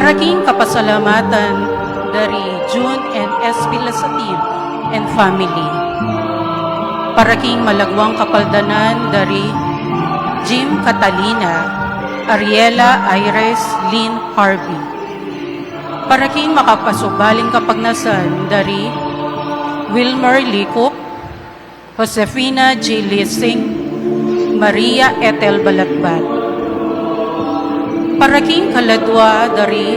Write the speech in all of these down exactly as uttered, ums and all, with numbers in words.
Para king kapasalamatan dari June and S P Lasatin and family. Para king malagwang kapaldanan dari Jim Catalina, Ariela Iris Lynn Harvey. Para king makapasubaling kapagnasan dari Wilmer Likop, Josefina G. Lising, Maria Ethel Balatbat. Para king kaladua dari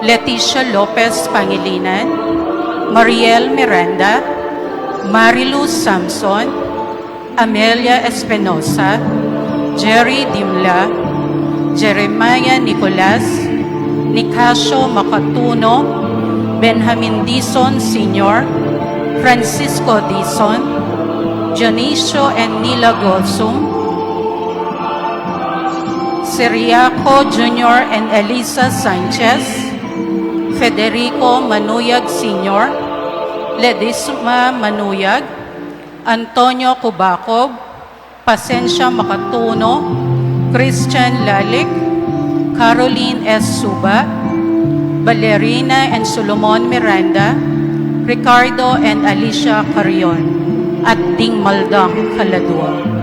Leticia Lopez Pangilinan, Mariel Miranda, Mariluz Samson, Amelia Espinosa, Jerry Dimla, Jeremiah Nicolas, Nicasio Macatuno, Benjamin Dizon Senior, Francisco Dizon, Dionisio and Nila Gosum, Ciriaco Junior and Elisa Sanchez, Federico Manuyag Senior, Ledisma Manuyag, Antonio Cubacob, Pasensia Macatuno, Christian Lalic, Caroline S. Suba, Valerina and Solomon Miranda, Ricardo and Alicia Carrion, at ding maldang kaladua.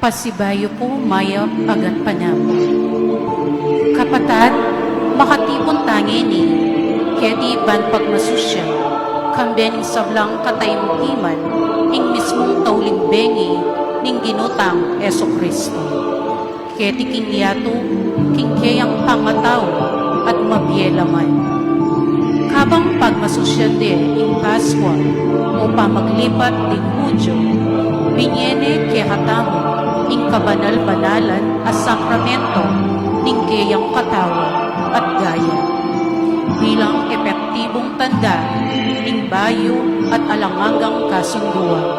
Pasibayu ku mayap a gatpanapun. Kapatad, makatipun ta ngeni keti ban pagmasusyan, kambe ning sablang kataimukiman, ing mismung tauling bengi ning Ginu tang Jesucristo. Keti king yatu, king keyang pangatau, at mabie la man. Kabang pagmasusyan de ing Paskua, o pamaglipat ding Hudyu, binie ne kekatamu ing kabanal-banalan a sakramento ning keyang katawan at gaya, bilang epektibung tanda ning bayu at alang anggang kasunduan.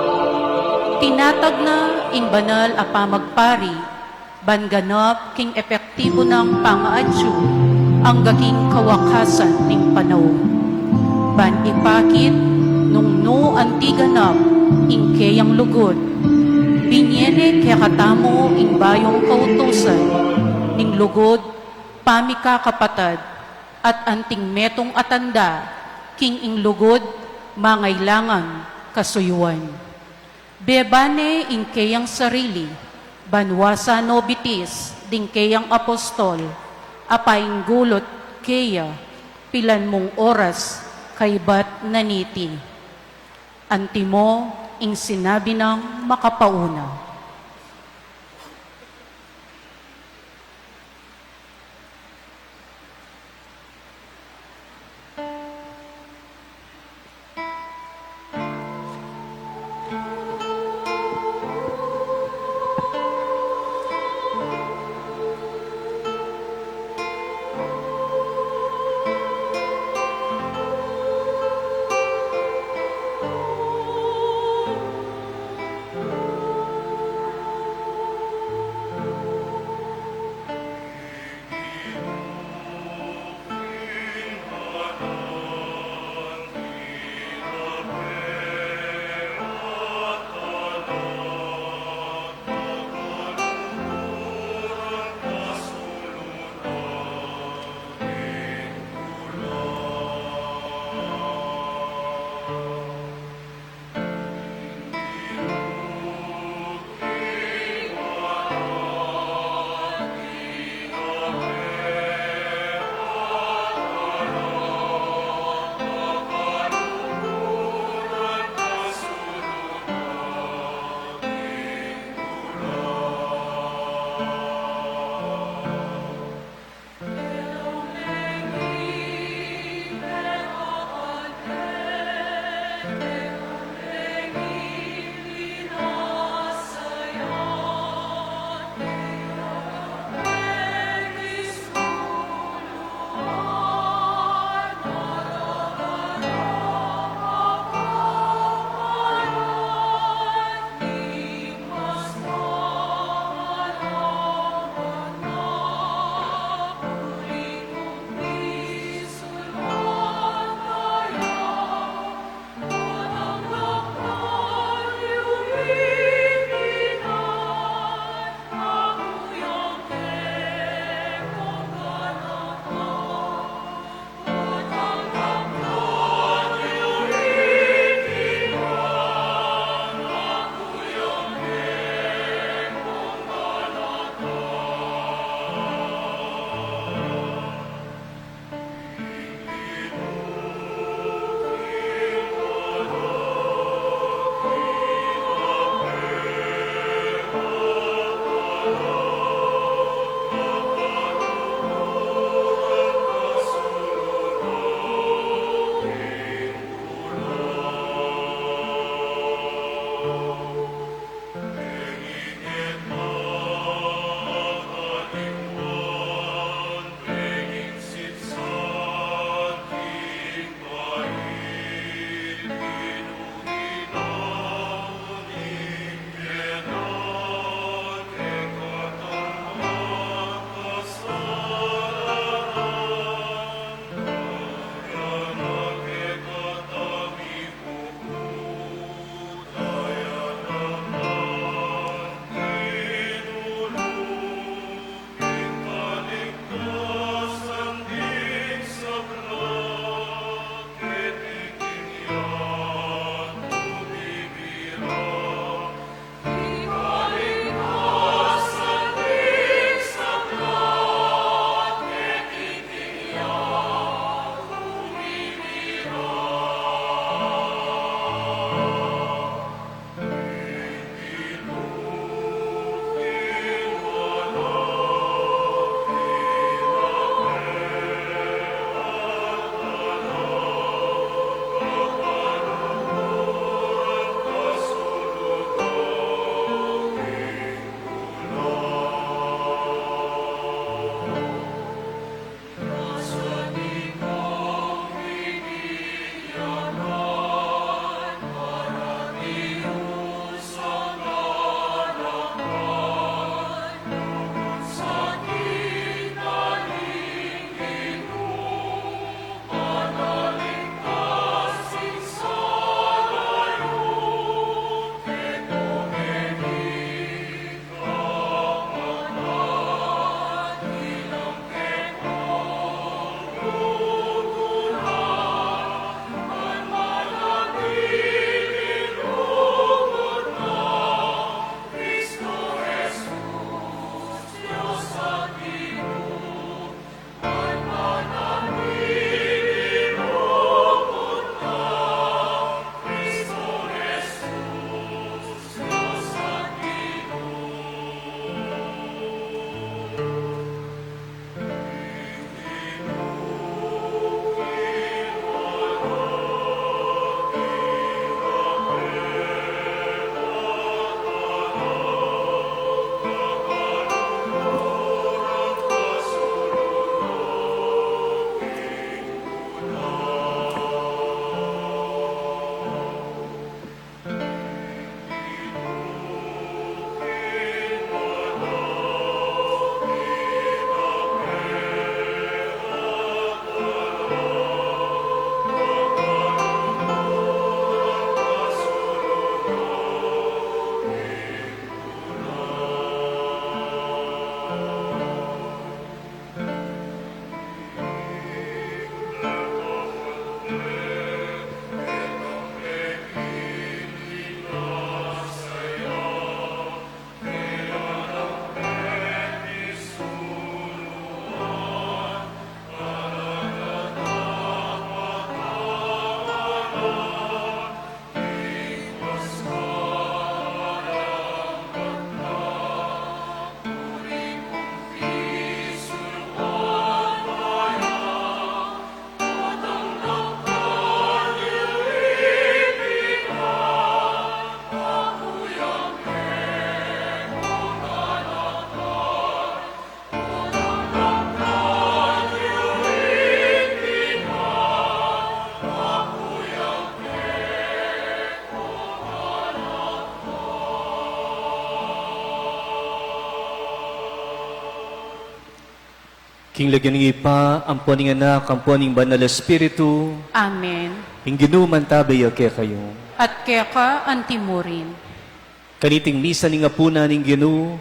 Tinatag na ing banal a pamagpari ban ganap king epektibu nang pangaatyu angga king kawakasan ning panaun. Ban ipakit nung nu anti ganap ing keyang lugud, binie ne kekatamu ing bayung kautusan ning lugud pamikakapatad, at anting metung a tanda king ing lugud mangailangan kasuyuan. Bebane ing keyang sarili, ban wasa no bitis ding keyang apostol a painggulut keya, pilan mung oras kaybat na niti. Antimo ing sinabi nang makapauna. King lagyu ning Ibpa, ampo ning Anak, ampo ning Banal Espiritu. Amen. Ing Ginu mantabe ya kekayu. At keka antimurin. Kaniting misa ning apunan ning Ginu,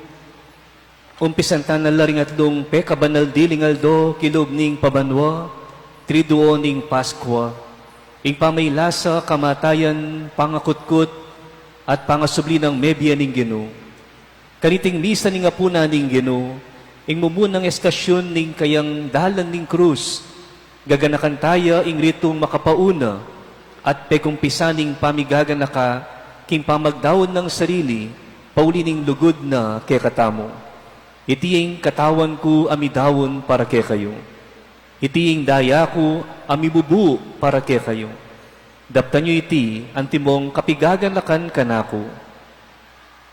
umpisan ta na la ring atlung pekabanal diling aldo kilub ning pabanua, Triduo ning Paskua, ing pamailasa, kamatayan, pangakutkut, at pangasubli nang mebie ning Ginu. Kaniting misa ning apunan ning Ginu, ing mumunang estasyun ning kayang dalan ning krus, gaganakan taya ing ritung makapauna at pekumpisa ning pamigaganaka king pamagdaun nang sarili pauli ning lugud na kekatamu. Iti ing katawan ku a midaun para kekayu. Iti ing daya ku a mibubu para kekayu. Daptan yu iti antimong kapigaganakan kanaku.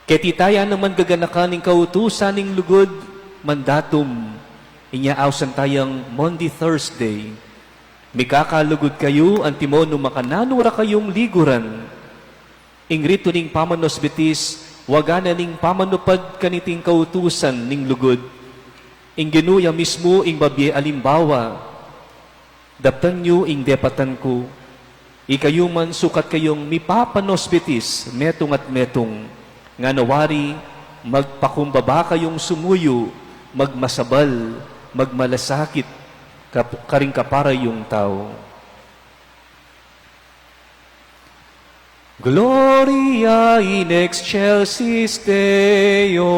Keti taya naman gaganakan ing kautusan ning lugud mandatum, inya ausan tayang Maundy Thursday. Mikakalugud kayu antimo nung makananu ra kayung liguran. Ing ritu ning pamanosbitis, waga na ning pamanupad kaniting kautusan ning lugud. Ing Ginu ya mismu ing babie alimbawa. Daptan yu ing depatan ku, ikayu man sukat kayung mipapanosbitis metung at metung, ngana wari magpakumbaba kayung sumuyu, magmasabal, magmalasakit, kap-, karing kapara yung tau. Gloria in excelsis Deo.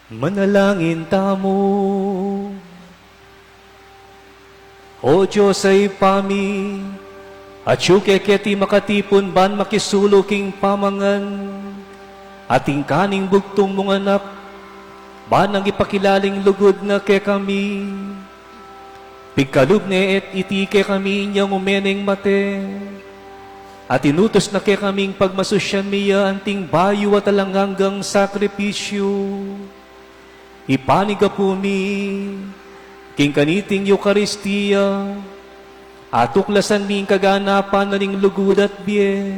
Manalangin tamu. O Dios a Ibpa mi, atyu ke keti makatipun ban makisulu king pamangan, at ing kaning bugtung mung Anak, ban nang ipakilala ing lugud na kekami. Pigkalub ne iti kekami inyang umeneng mate, at inutus na kekaming pagmasusyan mi ya anting bayu at alang anggang sakripisyu. Ipanigapu mi king kaniting Eukaristia, atuklasan mi ing kaganapan na ning lugud at bie.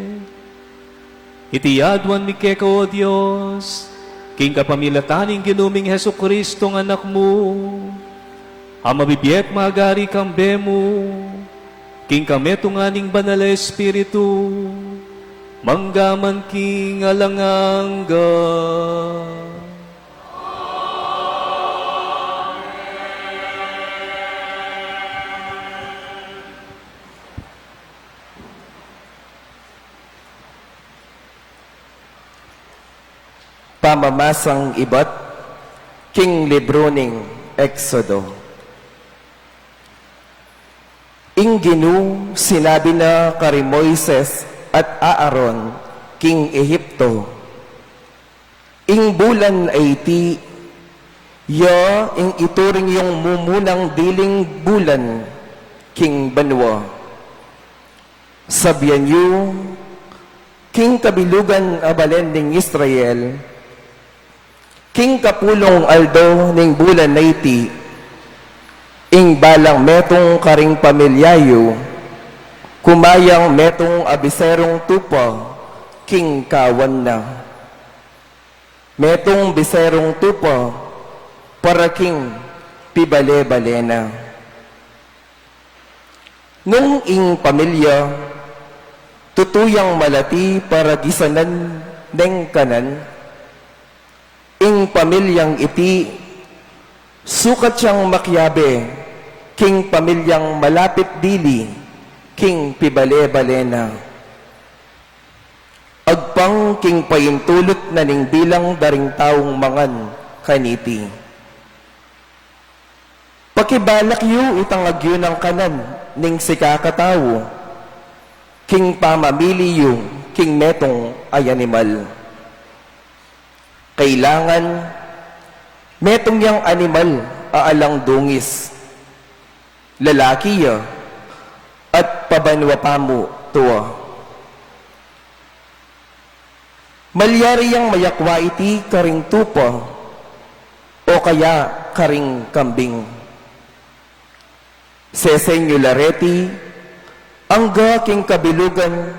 Iti aduan mi keka, O Dios, king kapamilatan ning Ginu ming Jesucristo, Anak mu, a mabibie at magari kambe mu, king kametungan ning Banal a Espiritu, mangga man king alang angga. Pamamasang ibat king libru ning Exodo. Ing Ginu sinabi na kari Moises at Aaron king Egipto, Ing bulan a iti, ya ing ituring yung mumunang diling bulan king banua. Sabian yu king kabilugan a balen ning Israel, king kapulung aldo ning bulan a iti, ing balang metung karing pamilya yu, kumayang metung a biserung tupa king kawan na. Metung biserung tupa para king pibale-bale na. Nung ing pamilya tutu yang malati para gisanan neng kanan, ing pamilyang iti sukat yang makiabe king pamilyang malapit dili king pibale-bale na. Agpang king paintulut na ning bilang da ring taung mangan kaniti. Pakibalak yu itang agyunang kanan ning sikakatau king pamamili yu king metung a animal. Kailangan metung yang animal a alang dungis, lalaki ya at pabanua pamu tua. Malyari yang mayakwa iti karing tupa o kaya karing kambing. Sesen yu la reti angga king kabilugan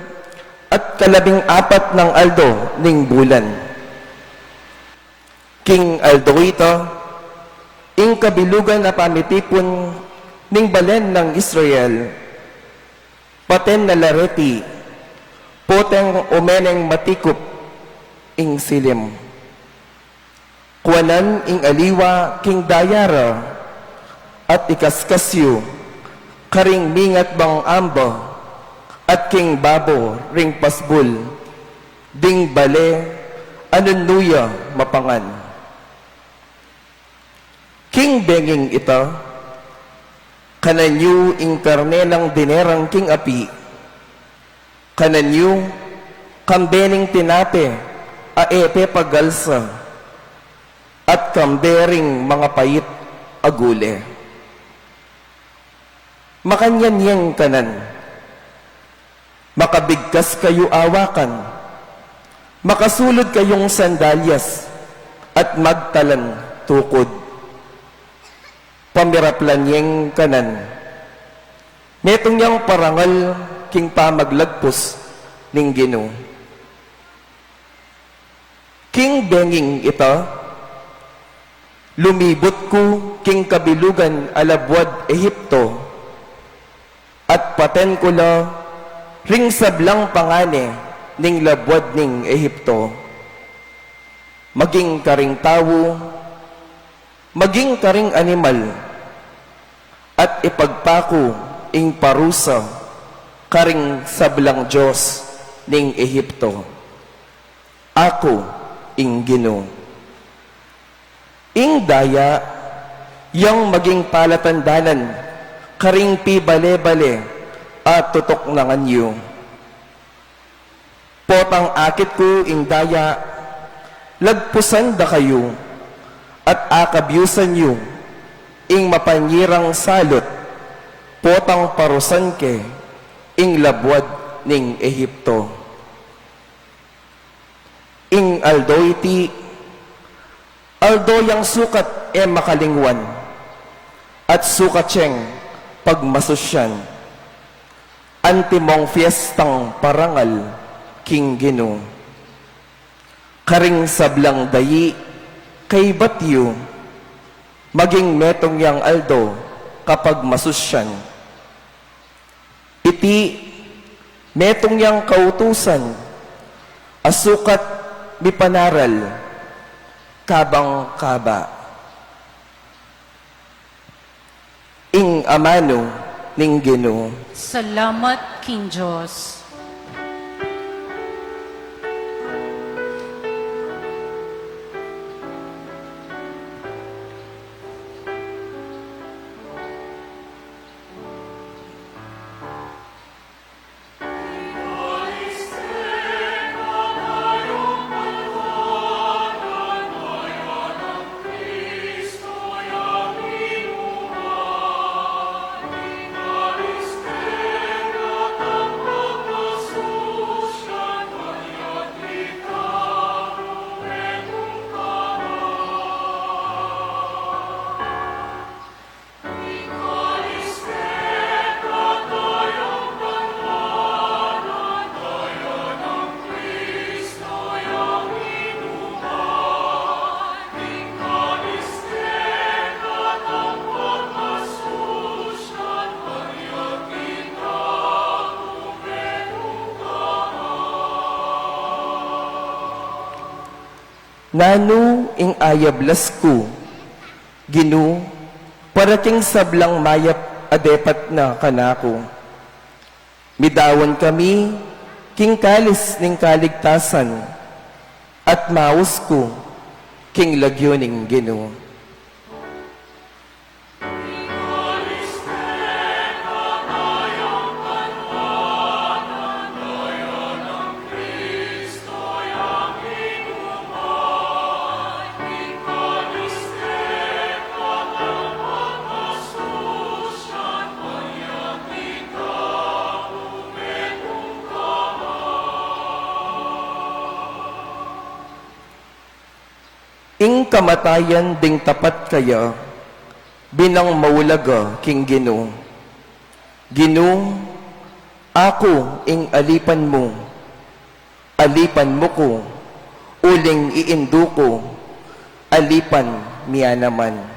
at kalabing apat nang aldo ning bulan. King aldo ita, ing kabilugan a pamitipun ning balen nang Israel, paten na la reti poteng umeneng matikup ing silim. Kuanan ing aliwa king daya ra at ikaskas yu karing mingat bang amba at king babo ring pasbul ding bale a nung nu ya mapangan. King benging ita, kanan yu ing karne nang dinerang king api, kanan yu kambe ning tinape a e pe pagalsa, at kambe ring mangapait a gule. Makanyan yeng kanan. Makabigkas kayu awakan, makasulud kayung sandalyas, at magtalan tukud. Pamiraplan yeng kanan. Metung yang parangal king pamaglagpus ning Ginu. King benging ita, lumibut ku king kabilugan a labuad Ehipto, at paten ku la ring sablang pangane ning labuad ning Ehipto, maging karing tau, maging karing animal, at ipagpaku ing parusa karing sablang dios ning Ehipto. Aku ing Ginu. Ing daya, yang maging palatandanan karing pibale-bale a tutuknangan yu. Potang akit ku ing daya, lagpusan da kayu, at akabyusan yu ing mapanyirang salut, potang parusan ke ing labuad ning Ehipto. Ing aldo iti, aldo yang sukat e makalingwan, at sukat yang pagmasusyan. Antimong fiestang parangal king Ginu. Karing sablang dayi kaybat yu, maging metung yang aldo kapagmasusyan. Iti metung yang kautusan a sukat mipanaral kabang kaba. Ing amanu ning Ginu. Salamat king Dios. Nanu ing ayablas ku, Ginu, para king sablang mayap a depat na kanaku? Midaun kami king kalis ning kaligtasan, at maus ku king lagyu ning Ginu. Ing kamatayan ding tapat kaya, binang maulaga king Ginu. Ginu, aku ing alipan mu, alipan mu ku, uling iindu ku, alipan mi ya naman.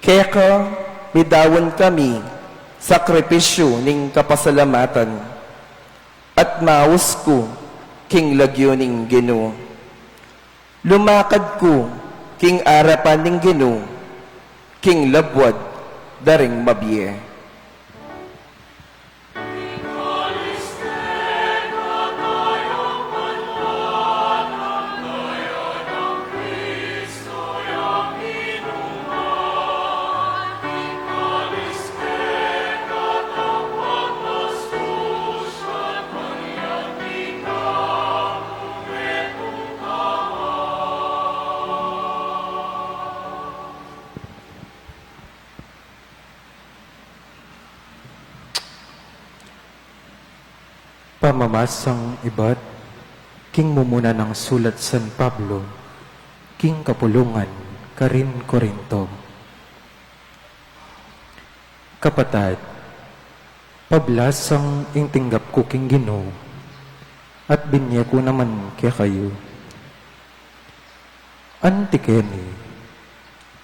Keka midaun kami sakripisyu ning kapasalamatan, at maus ku king lagyu ning Ginu. Lumakad ku king arapan ning Ginu, king labuad da ring mabie. Pamamasang ibat king mumuna nang sulat San Pablo king kapulungan karin Corinto. Kapatad, pablasang ing tinggap ku king Ginu, at binye ku naman kekayu. Anti keni,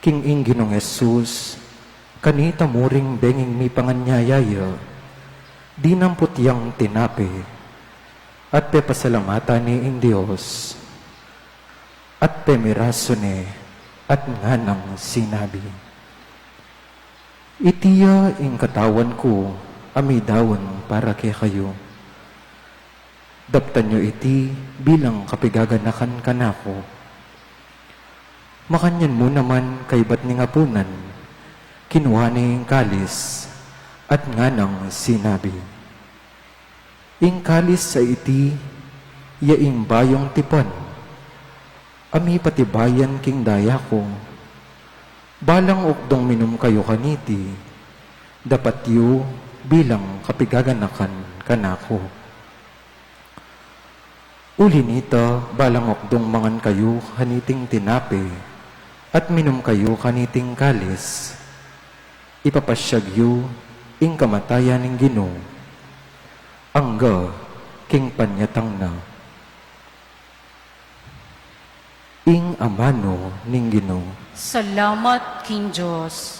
king ing Ginung Jesus, Kanita murin benging mipanganyaya ya, dinampot yang tinape, at pepasalamatan ne ing Dios, at pemirasu ne, at nganang sinabi, "Iti ya ing katawan ku a midaun para kekayu. Daptan yu iti bilang kapigaganakan kanaku." Makanyan mu naman kaybat ning apunan, kinua ne ing kalis, at nganang sinabi, "Ing kalis a iti, ya ing bayung tipan, a mipatibayan king daya ku. Balang ukdung minum kayu kaniti, dapat yu bilang kapigaganakan kanaku. Uli nita, balang ukdung mangan kayu kaniting tinape, at minum kayu kaniting kalis, ipapasyag yu ing kamatayan ning Ginu, angga king panyatang na." Ing amanu ning Ginu. Salamat king Dios.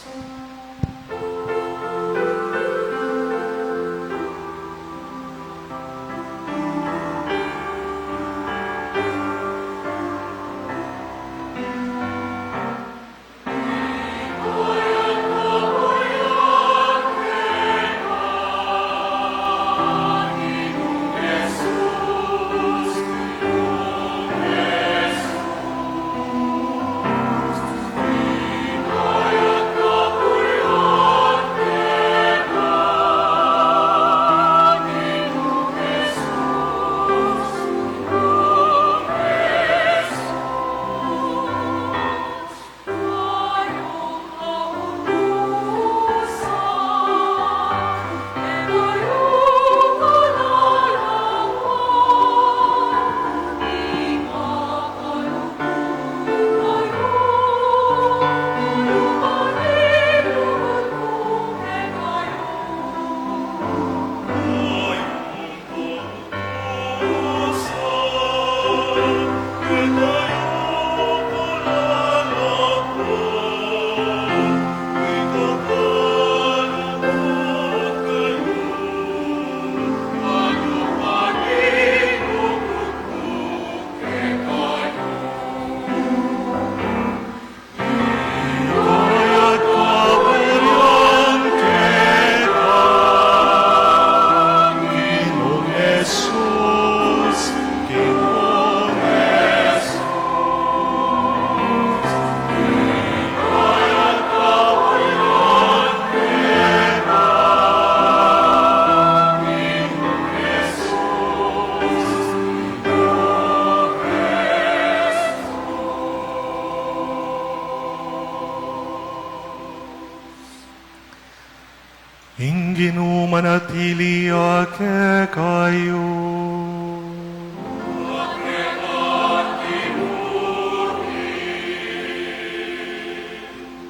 Ing Ginu manatili ya kekayu.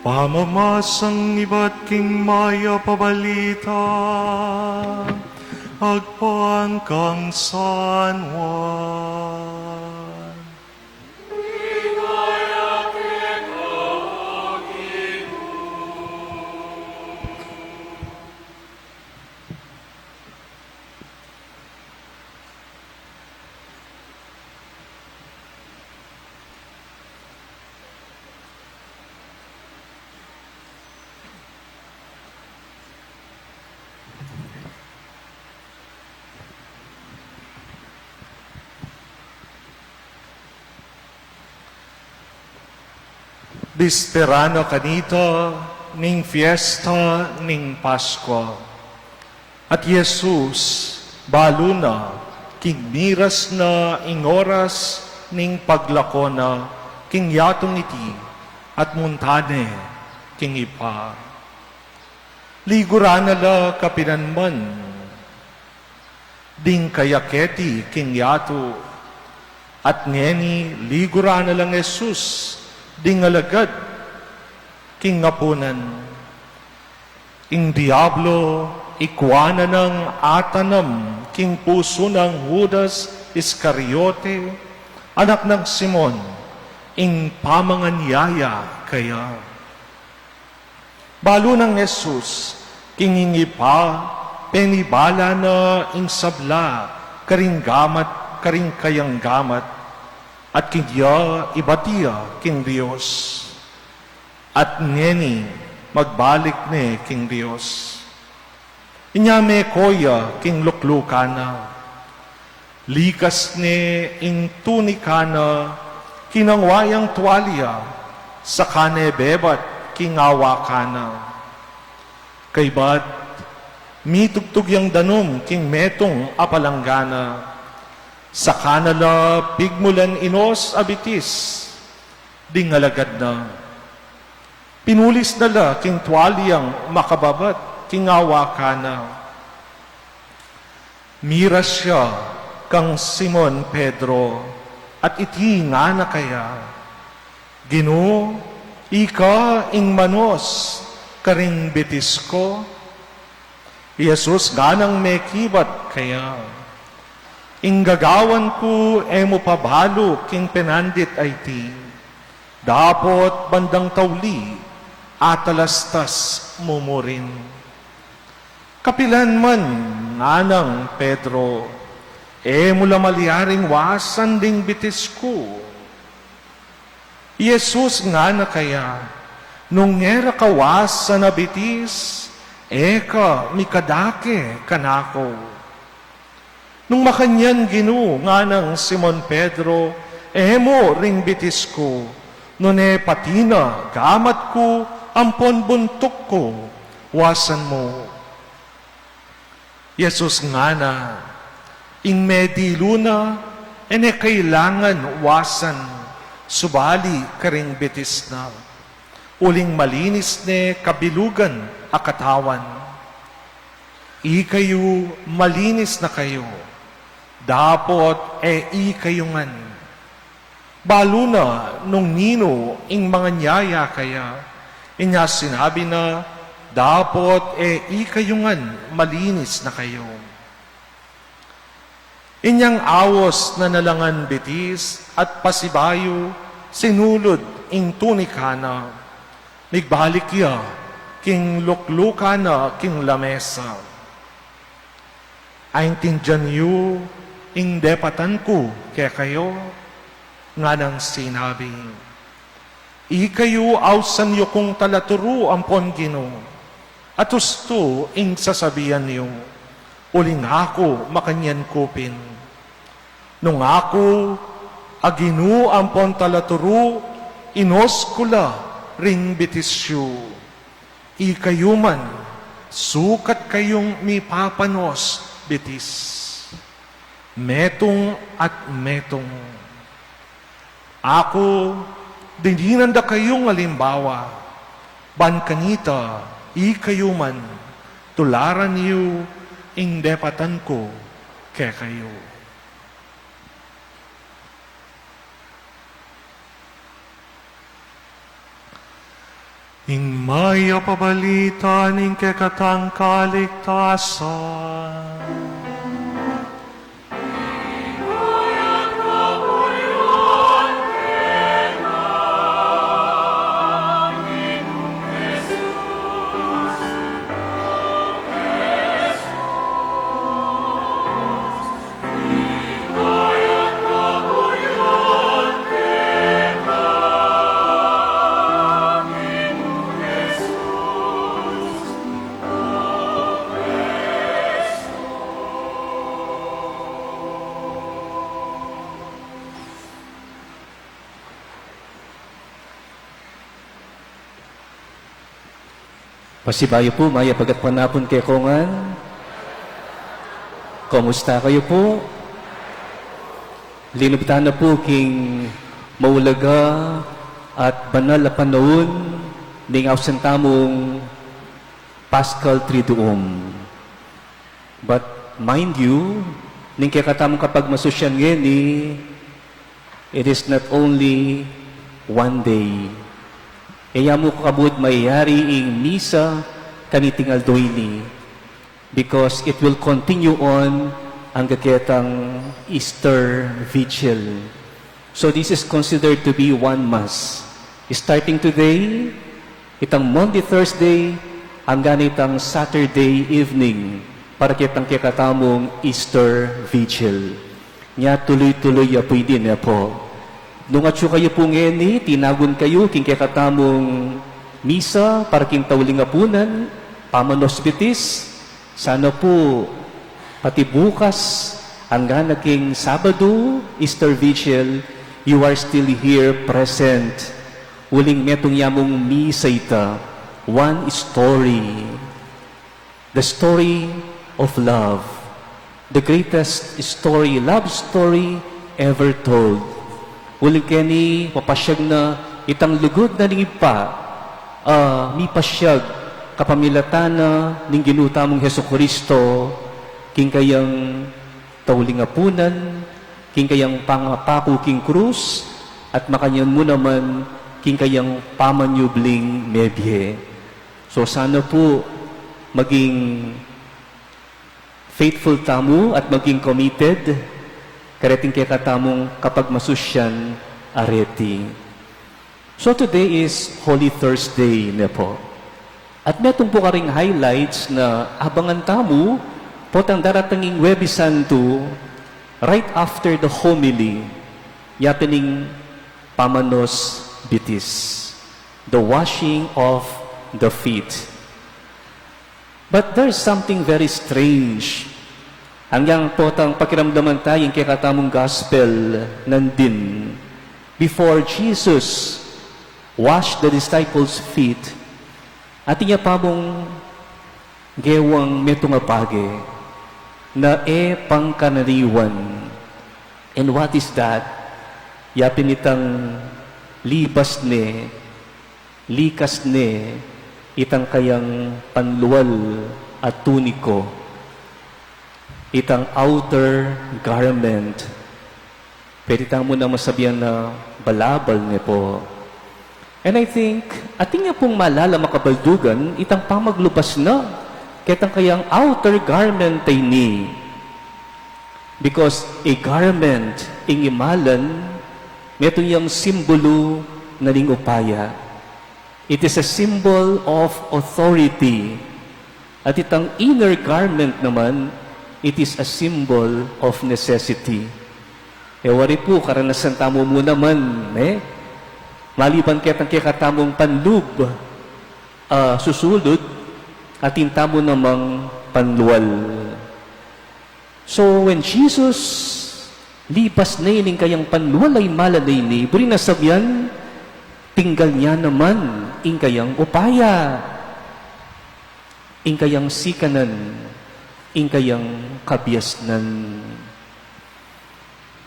Pamamasang ibat king Mayap a Balita agpang kang San Juan. Bispera na kanita ning fiesta ning Paskua. At i Jesus, balu na king miras na ing oras ning paglako na king yatung iti, at munta ne king Ibpa. Liguran na la kapinanman ding kayaketi king yatu, at ngeni liguran na lang Jesus ding alagad king apunan. Ing Diablo ikua na nang atanam king pusu nang Judas Iscariote, anak nang Simon, ing pamanganyaya keya. Balu nang Jesus, king ing Ibpa, penibala na ing sabla karing gamat, karing kayang gamat, at king iya ibat ya king Dios. At ngeni magbalik ne king Dios. Inya meko ya king luklukan na. Likas ne ing tunika na, kinangwa yang tuwalya, saka ne bebat king awakan na. Kaybat, mitugtug yang danum king metung a palanggana, saka na la pigmulan inos a bitis ding alagad na. Pinulis na la king tuwalyang makababat king awakan na. Miras ya kang Simon Pedro, at iti ngana kaya, "Ginu, ika ing manos karing bitis ku?" I Jesus nganang mekibat kaya, "Ing gagawan ku e mu pa balu king penandit a iti, dapot bandang tauli atalastas mu mu rin." "Kapilan man," nganang Pedro, "e mu la malyaring wasan ding bitis ku." I Jesus ngana kaya, "Nung e ra ka wasan a bitis, e ka mikadake kanaku." "Nung makanyan, Ginu," nganang Simon Pedro, "e mu ring bitis ku, nune pati na gamat ku ampon buntuk ku wasan mu." Jesus ngana, "Ing medilu na, e ne kailangan wasan, subali karing bitis na, uling malinis ne kabilugan a katawan. Ikayu malinis na kayu, dapot e ikayu ngan." Balu na nung ninu ing manganyaya kaya, inya sinabi na, "Dapot e ikayu ngan malinis na kayu." Inyang awus na na la ngan bitis at pasibayu, sinulud ing tunika na, migbalik ya king luklukan na king lamesa. "Aintindian yu ing depatan ku kekayu?" nganang sinabi. "Ikayu ausan yu kung talaturu ampon Ginu, at ustu ing sasabian yu, uling aku makanyan ku pin. Nung aku a Ginu ampon talaturu, inos ku la ring bitis yu. Ikayu man, sukat kayung mipapanos bitis. Metung at metung. Aku, dininan da kayung alimbawa, ban kanita, ikayu man, tularan yu ing depatan ku kekayu." Ing mayap a balita ning kekatang kaligtasan. Pasibayu pu, mayap a gatpanapun kekongan. Kumusta kayu pu? Linubtan na pu king maulaga at banal a panaun ning ausan tamung Paschal Triduum. But mind you, ning kekatamung kapagmasusyan ngeni, it is not only one day. E ya mu kabud mayari ing misa kaniting aldo ini, because it will continue on angga ketang Easter Vigil. So this is considered to be one Mass. Starting today, Itang Maundy Thursday, anggang itang Saturday evening, para ketang kekatamung Easter Vigil. Nya tuluy-tuluy ya pu ini, ne pu. Nung atyu kayu pu ngeni, tinagun kayu king kekatamung misa para king tauling apunan, pamanos bitis, sana pu pati bukas, anggang king Sabadu, Easter Vigil, you are still here present. Uling metung ya mung misa ita, one story. The story of love. The greatest story, love story ever told. Uling keni, papasiag na itang lugud na ning Ibpa, a mipasyag kapamilatan na ning Ginu tamung Jesucristo, king kayang tauling apunan, king kayang pangapaku king krus, at makanyan mu naman king kayang pamanyubling mebie. So sana pu maging faithful tamu at maging committed kareting kekatamung kapagmasusyan a reti. So today is Holy Thursday, ne pu. At metung pu karing highlights na abangan tamu potang darating ing Huwebes Santo, right after the homily, ya pin ing pamanos bitis, the washing of the feet. But there's something very strange. Anggang potang pakiramdaman ta ing kekatamung gospel nandin, before Jesus washed the disciples' feet, atin ya pa mung gewang metung a bage na e pangkaraniwan. And what is that? Ya pin itang libas ne, likas ne, itang kayang panlual a tuniko, itang outer garment. Pwede tamu na masabian na balabal ne pu. And I think, atin ya pung malalam a kabaldugan itang pamaglubas na ketang kayang outer garment a ini. Because a garment, ing imalan, metung yang simbulu na ning upaya. It is a symbol of authority. At itang inner garment naman, it is a symbol of necessity. E wari pu, karanasan tamu mu naman, e? Maliban ketang kekatamung panlub, a susulud, atin tamu namang panlual. So when Jesus libas ne ning kayang panlual a imalan a ini, buri nang sabian, tinggal ne naman ing kayang upaya, ing kayang sikanan, ing kayang kabiasnan.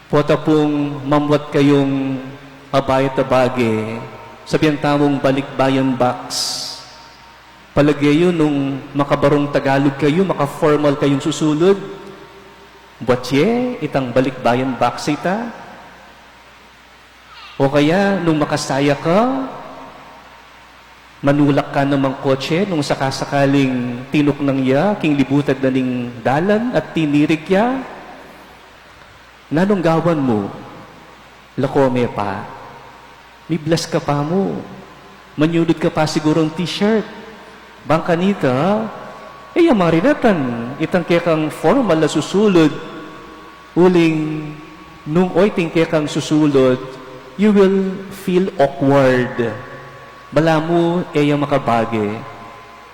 Pota pung mamwat kayung mabayat a bage, sabian tamung balikbayan box. Palage yu nung makabarung Tagalog kayu, maka-formal kayung susulud, buat ye itang balikbayan box a ita? O kaya nung makasaya ka, manulak ka namang kotse, nung sakasakaling tinuknang ya king libutad na ning dalan at tinirik ya, nanung gawan mu? Lako me pa. Miblas ka pa mu. Manyulud ka pa sigurung t-shirt. Bang kanita, e ya marinatan itang kekang formal a susulud. Uling nung oyting kekang susulud, you will feel awkward. Balamu e ya makabage.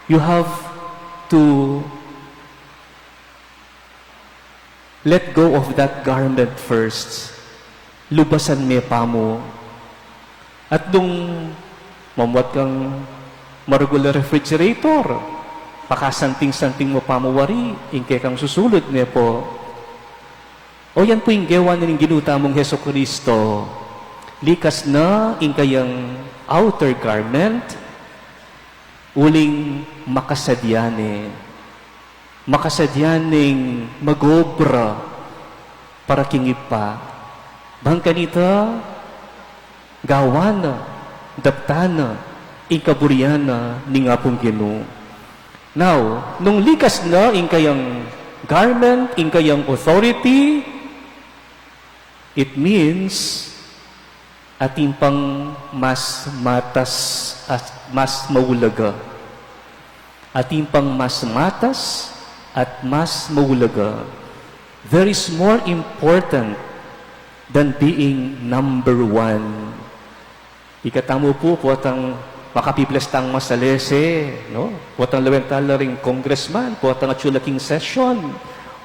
You have to let go of that garment first. Lubasan me pa mu. At nung mamwat kang marugul a refrigerator, pakasanting-santing mu pa mu wari ing kekang susulud, ne pu. O yan pu ing gewa na ning Ginu tamung Jesucristo. Likas na ing kayang outer garment, uling makasadya ne. Makasadya neng mag-obra para king Ibpa. Bang kanita, gawan na, daptan na ing kaburian na ning Apung Ginu. Now, nung likas na ing kayang garment, ing kayang authority, it means Atin pang mas matas at mas maulaga. Atin pang mas matas at mas maulaga. There is more important than being number one. Ikatamu pu, potang makapiblastang masalese, no? Potang lawen ta la ring congressman, potang atsu la king session,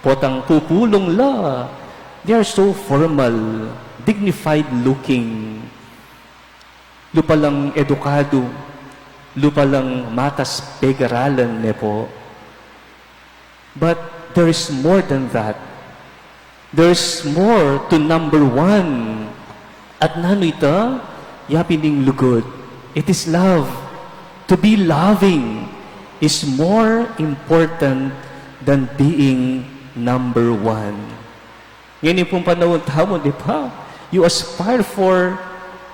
potang pupulung la. They are so formal, dignified looking. Lupa lang edukadu, lupa lang matas pegaralan, ne po. But there is more than that. There's more to number one. At nanu ita? Ya pin ing lugud. It is love. To be loving is more important than being number one. Ngeni pung panaun tamu, di ba? You aspire for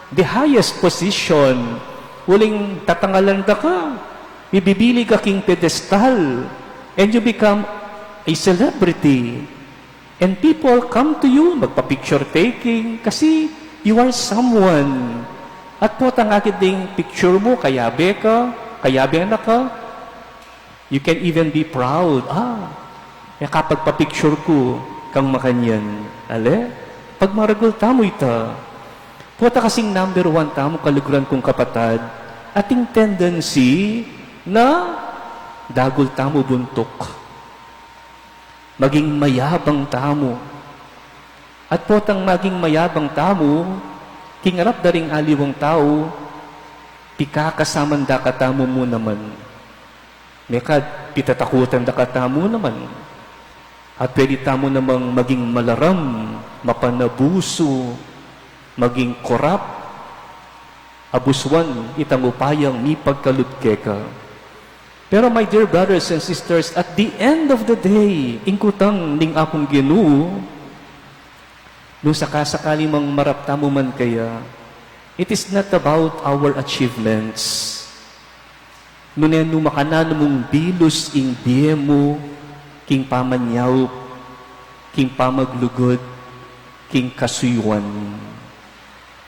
the highest position. Uling tatangalan da ka, ibibili ka king pedestal, and you become a celebrity. And people come to you, magpa-picture taking, kasi you are someone. At potang akit ding picture mu, kayabe ka, kayabe na ka, you can even be proud. Ah, e kapagpa-picture ku kang makanyan. Ale? Pagmaragul tamu ita. Pota kasing number one tamu, kaluguran kung kapatad, ating tendency na dagul tamu buntuk. Maging mayabang tamu. At potang maging mayabang tamu, king arap da ring aliwang tau, pikakasaman da katamu mu naman. Mekad pitatakutan da katamu naman. At pwede tamu namang maging malaram, mapanabusu, maging korap, abusuan itang upayang mipagkalub keka. Pero, my dear brothers and sisters, at the end of the day, ing kutang ning Apung Ginu, nung sakasakali mang marap tamu man kaya, it is not about our achievements. Nune nu makananu mung bilus ing bie mu king pamanyaup, king pamaglugud, king kasuyuan.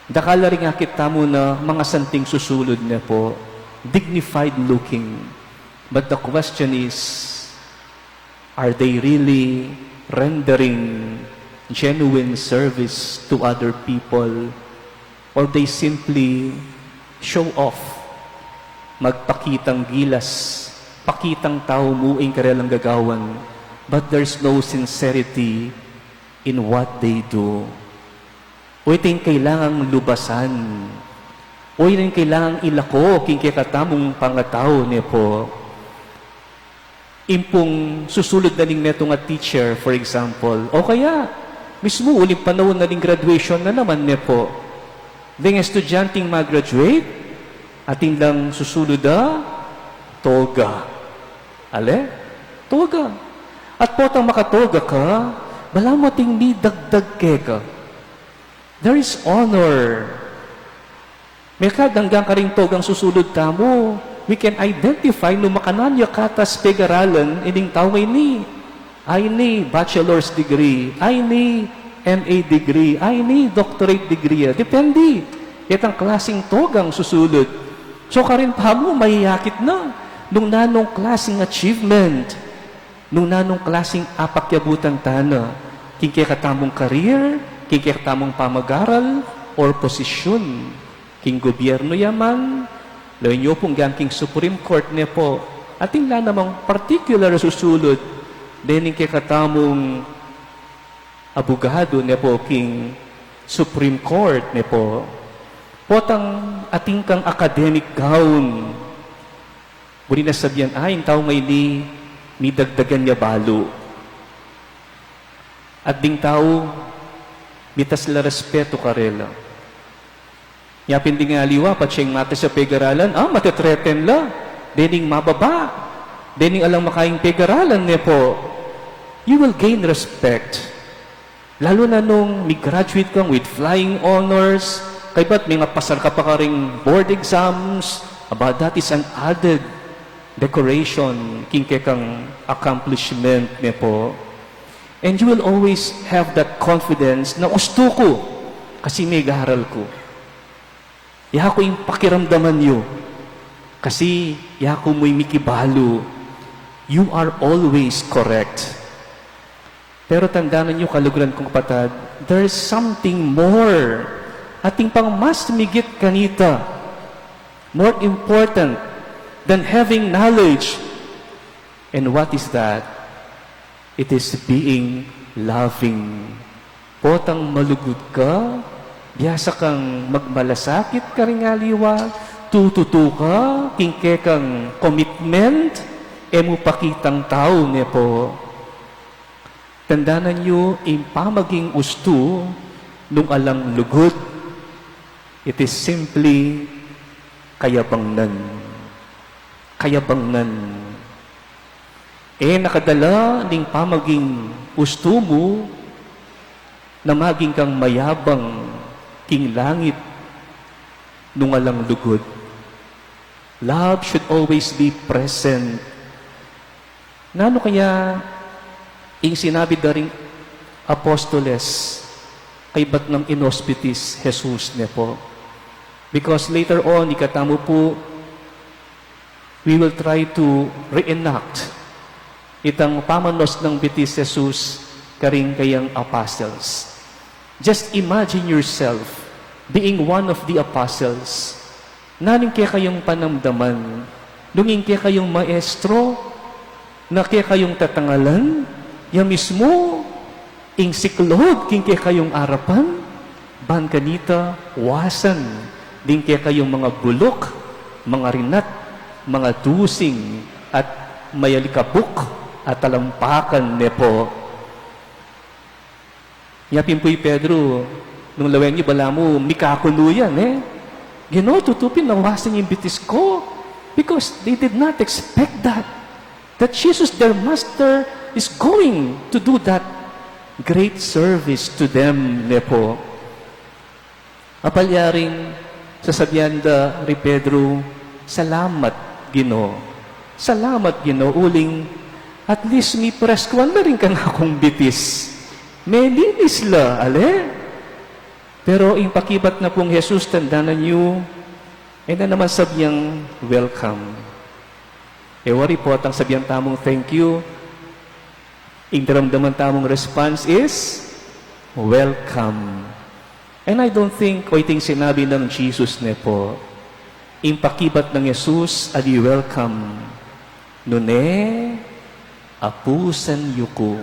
Dakal la ring akit tamu na mangasanting susulud, ne po, dignified looking. But the question is, are they really rendering genuine service to other people, or they simply show off, magpakitang gilas, pakitang tau mu ing karelang gagawan, but there's no sincerity in what they do? O ito ing kailangang lubasan. O ito ing kailangang ilako king kekatamung pangatau, ne po. Ing pung susulud na ning metung a teacher, for example, o kaya mismu uling panaun na ning graduation na naman, ne po. Deng estudyanteng ma-graduate, atin lang susulud a toga. Ale? Toga. At potang makatoga ka, balamu ating midagdag keka. There is honor. Mekad anggang karing togang susulud tamu, we can identify nung makananu ya katas pegaralan ining tau ngeni. Ay ni bachelor's degree, ay ni M A degree, ay ni doctorate degree, ah, depende. Ketang klasing togang susulud. So, karin pamu, mayayakit na nung nanung klasing achievement, nung nanung klasing apakyabutan tana, king kekatamung career, king kekatamung pamagaral, or posisyon. King gobyerno ya man, lawen yu pung anggang king Supreme Court, ne po, atin la namang particular a susulud dening kekatamung abugadu, ne po, king Supreme Court, ne po. Potang atin kang academic gown, buri na sabian, ay, ing tau ngeni, midagdagan ya balu. At ding tau, mitas la respetu karela. Nya pin ding aliwa, patse ing matas ya pegaralan, ah, mate-threaten la dening mababa, dening alang makaing pegaralan, ne po. You will gain respect. Lalu na nung mi-graduate kang with flying honors, kaybat mengapasar ka pa karing board exams, aba, that is an added decoration king kekang accomplishment, ne po. And you will always have that confidence na ustu ku kasi megaral ku. Yaku ing pakiramdaman yu. Kasi yaku mu ing mikibalu. You are always correct. Pero tandanan yu, kaluguran kung kapatad, there is something more. Atin pang mas migit kanita. More important than having knowledge. And what is that? It is being loving. Potang malugud ka, biasa kang magmalasakit karing aliwa, tututu ka king kekang commitment, e mu pakitang tau, ne po. Tandanan yu, ing pamaging ustu nung alang lugud, it is simply kayabangnan. Kayabangnan. E nakadala ning pamaging ustu mu na maging kang mayabang king langit nung alang lugud. Love should always be present. Nanu kaya ing sinabi da ring apostoles kaybat nang inosbitis Jesus, ne po? Because later on, ikatamu pu, we will try to reenact itang pamanos nang bitis Jesus karing kayang apostles. Just imagine yourself being one of the apostles. Nanu ing kekayung panamdaman nung ing kekayung maestro na kekayung tatangalan, ya mismu ing siklaud king kekayung arapan, ban kanita wasan ding kekayung mga buluk, mga rinat, mga dusing, at mayalikabuk a talampakan, ne po. Nya pin pu i Pedro, nung lawen yu, balamu mikakunu ya, e? Ginu, tutu pin nawasan ing bitis ku, because they did not expect that, that Jesus, their master, is going to do that great service to them, ne po. Apalyaring sasabian da ri Pedro, "Salamat, Ginu. Salamat, Ginu, uling at least mipreskuan la ring kanakung bitis. Melinis la, ale?" Pero ing pakibat na pung Jesus, tandanan yu, e na naman sabiang, "Welcome." E wari, potang sabian tamung, "Thank you," ing daramdaman tamung response is, "Welcome." And I don't think, o iting sinabi nang Jesus, ne po, ing pakibat nang Jesus ali welcome, nune apusan yu ku.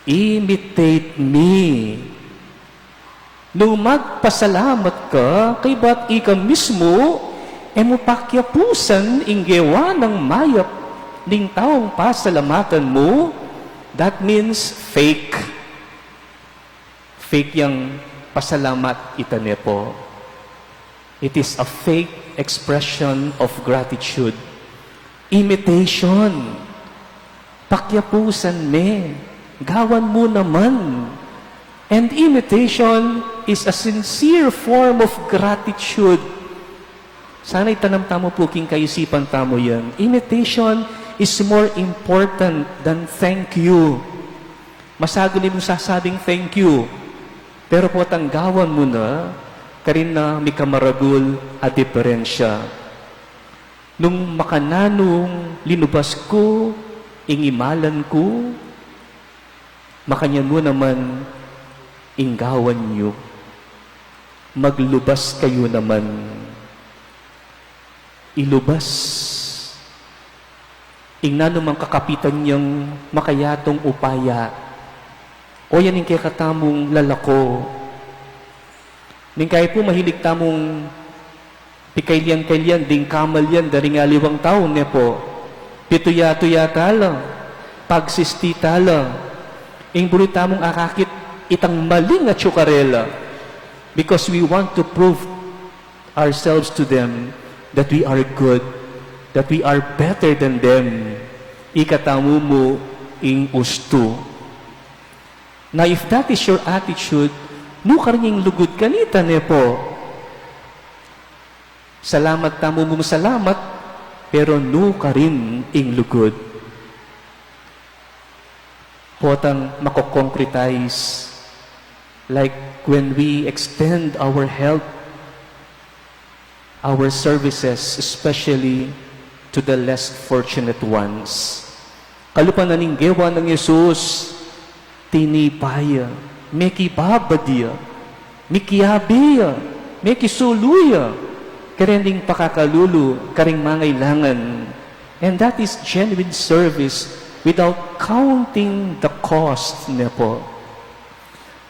Imitate me. Nung magpasalamat ka, kaybat ika mismu e mu pakyapusan ing gewa nang mayap ning taung pasalamatan mu, that means fake. Fake yang pasalamat, ita ne po. It is a fake expression of gratitude. Imitation. Pakyapusan me. Gawan mu naman. And imitation is a sincere form of gratitude. Sana itanam tamu pu king kaisipan tamu yan. Imitation is more important than thank you. Masaguli mung sasabing thank you, pero potang gawan mu na karin na mikamaragul a diperensya. Nung makananung linubas ku ing imalan ku, makanyan mu naman ing gawan yu. Maglubas kayu naman. Ilubas ing nanumang kakapitan yang makayatung upaya. O yan ing kekatamung lalako. Ning kaya pu mahilig tamung pikailian-kailian ding kamalyan da ring aliwang tau, ne po. Pituya-tuya tala, pagsisti tala. Ing buri tamung akakit itang maling atsu karela. Because we want to prove ourselves to them that we are good, that we are better than them. Ikatamu mu ing ustu. Na if that is your attitude, nukarin ing lugud kanita, ne po? Salamat tamu mung salamat, pero nukarin ing lugud. Potang mako-concretize, like when we extend our help our services, especially to the less fortunate ones. Kalupa na ning gewa nang Jesus, tinipa ya, mekibabad ya, mikiabe ya, mekisulu ya, kareng pakakalulu karing mangailangan. And that is genuine service without counting the cost, ne po.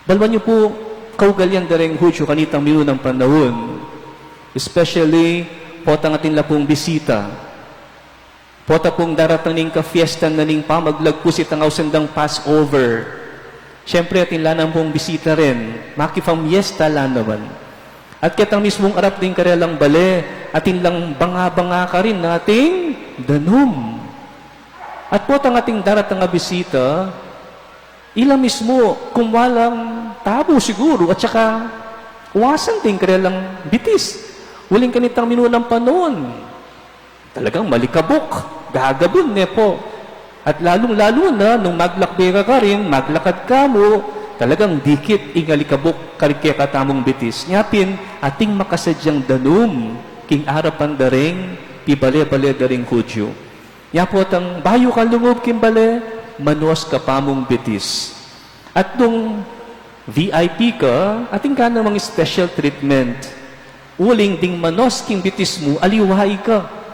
Balu yu pu, kaugalian da reng Hudyu kanitang minunang panaun, especially potang atin la pung bisita. Pota pung daratang ning kafiestan na ning pamaglagpus itang ausan dang Passover. Siyempre, atin la naman pung bisita rin. Makipamiesta la naman. At ketang mismung arap ding karelang bale, atin lang banga-banga karin na ating danum. At potang ating daratang a bisita, ila mismu, kumwa lang tabu siguru, at saka wasan ding karelang bitis. Uling kanitang minunang panaun, talagang malikabuk, gagabun, ne po. At lalung-lalu na, nung maglakbe ka karin, maglakad ka mu, talagang dikit ing alikabuk karing kekatamung bitis. Nya pin, ating makasadyang danum king arapan da ring pibale-bale da ring Hudyu. Nya potang bayu ka lungub king bale, manos ka pa mung bitis. At nung V I P ka, atin ka namang special treatment. Uling ding manos king bitis mu, aliwa ika.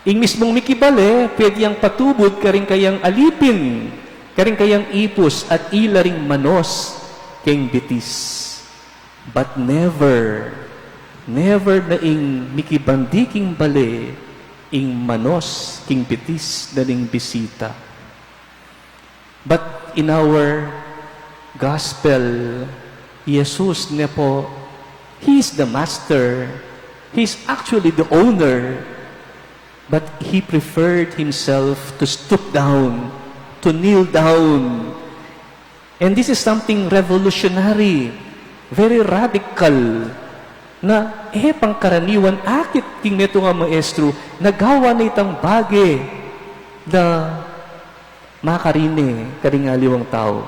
Ing mismung mikibale, pwede yang patubud karing kayang alipin, karing kayang ipus, at ila ring manos king bitis. But never, never na ing mikibandi king bale, ing manos king bitis na ning bisita. But in our gospel, Jesus ne po, He is the master. He is actually the owner. But He preferred Himself to stoop down, to kneel down. And this is something revolutionary, very radical, na e pangkaraniwan akit king metung a maestru, nagawa na itang bage na makarine karing aliwang tau.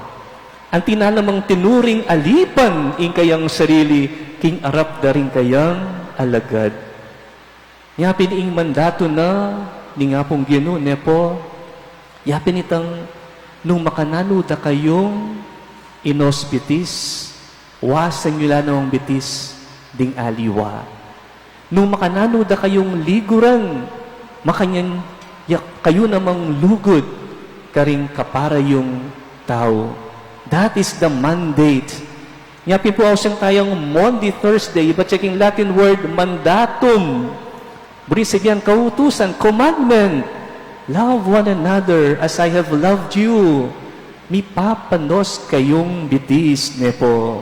Anti na namang tinuring alipan ing kayang sarili king arap da ring kayang alagad. Yapin ing mandatu na ning Apung Ginu ne po, yapin itang nung makananu da kayung inos bitis, wasan yu la namang bitis ding aliwa. Nung makananu da kayung liguran, makanyan ya kayu namang lugud karing kapara yung tau. That is the mandate. Nya pin pu ausan tayang Maundy Thursday, ibat ya king Latin word mandatum. Buri sabyan kautusan, commandment. Love one another as I have loved you. Mipapanos kayung bitis ne po.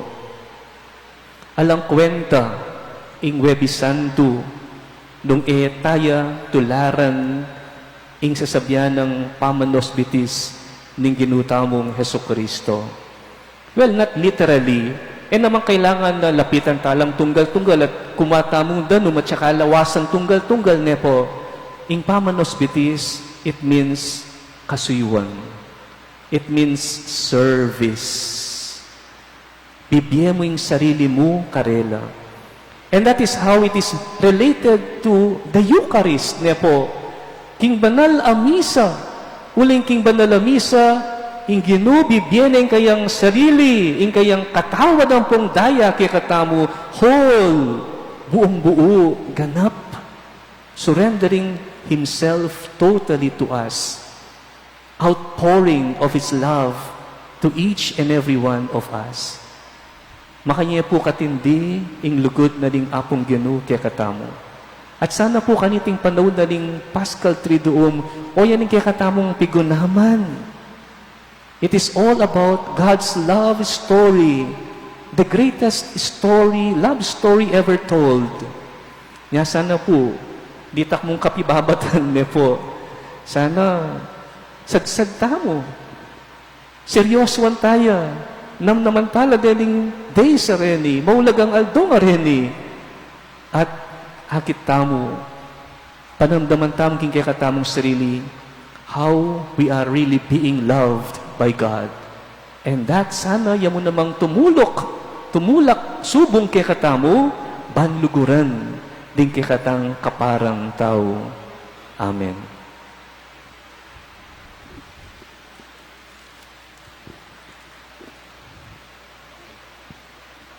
Alang kwenta ing Huwebes Santu, nung e taya tularan ing sasabyan nang pamanos bitis ning Ginu tamung Jesucristo. Well, not literally. E naman kailangan na lapitan ta lang tunggal-tunggal at kumwa tamung danum at saka lawasan tunggal-tunggal, ne po. Ing pamanos bitis, it means kasuyuan. It means service. Bibie mu ing sarili mu karela. And that is how it is related to the Eucharist, ne po. King banal a misa, uling king banal a misa, ing Ginu bibie ne ing kayang sarili, ing kayang katawan ampong daya kekatamu, whole, buong-buo, ganap, surrendering Himself totally to us. Outpouring of His love to each and every one of us. Makanyan pu katindi ing lugud na ning Apung Ginu kekatamu. At sana pu kaniting panaun na ning Paschal Triduum, o yan ing kekatamung pigunaman. It is all about God's love story, the greatest story, love story ever told. Nya sana pu, ditak mung kapibabatan ne po. Sana sagsag tamu. Seryosuan taya. Namnaman tala dening days a reni, maulagang aldo a reni. At akit tamu, panamdaman tamu king kekatamung sarili, how we are really being loved by God. And that sana ya mu namang tumuluk, tumulak subung kekatamu, ban luguran ding kekatang kaparang tau. Amen.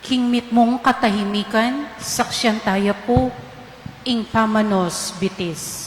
King mitmung katahimikan, saksian taya pu ing pamanos bitis.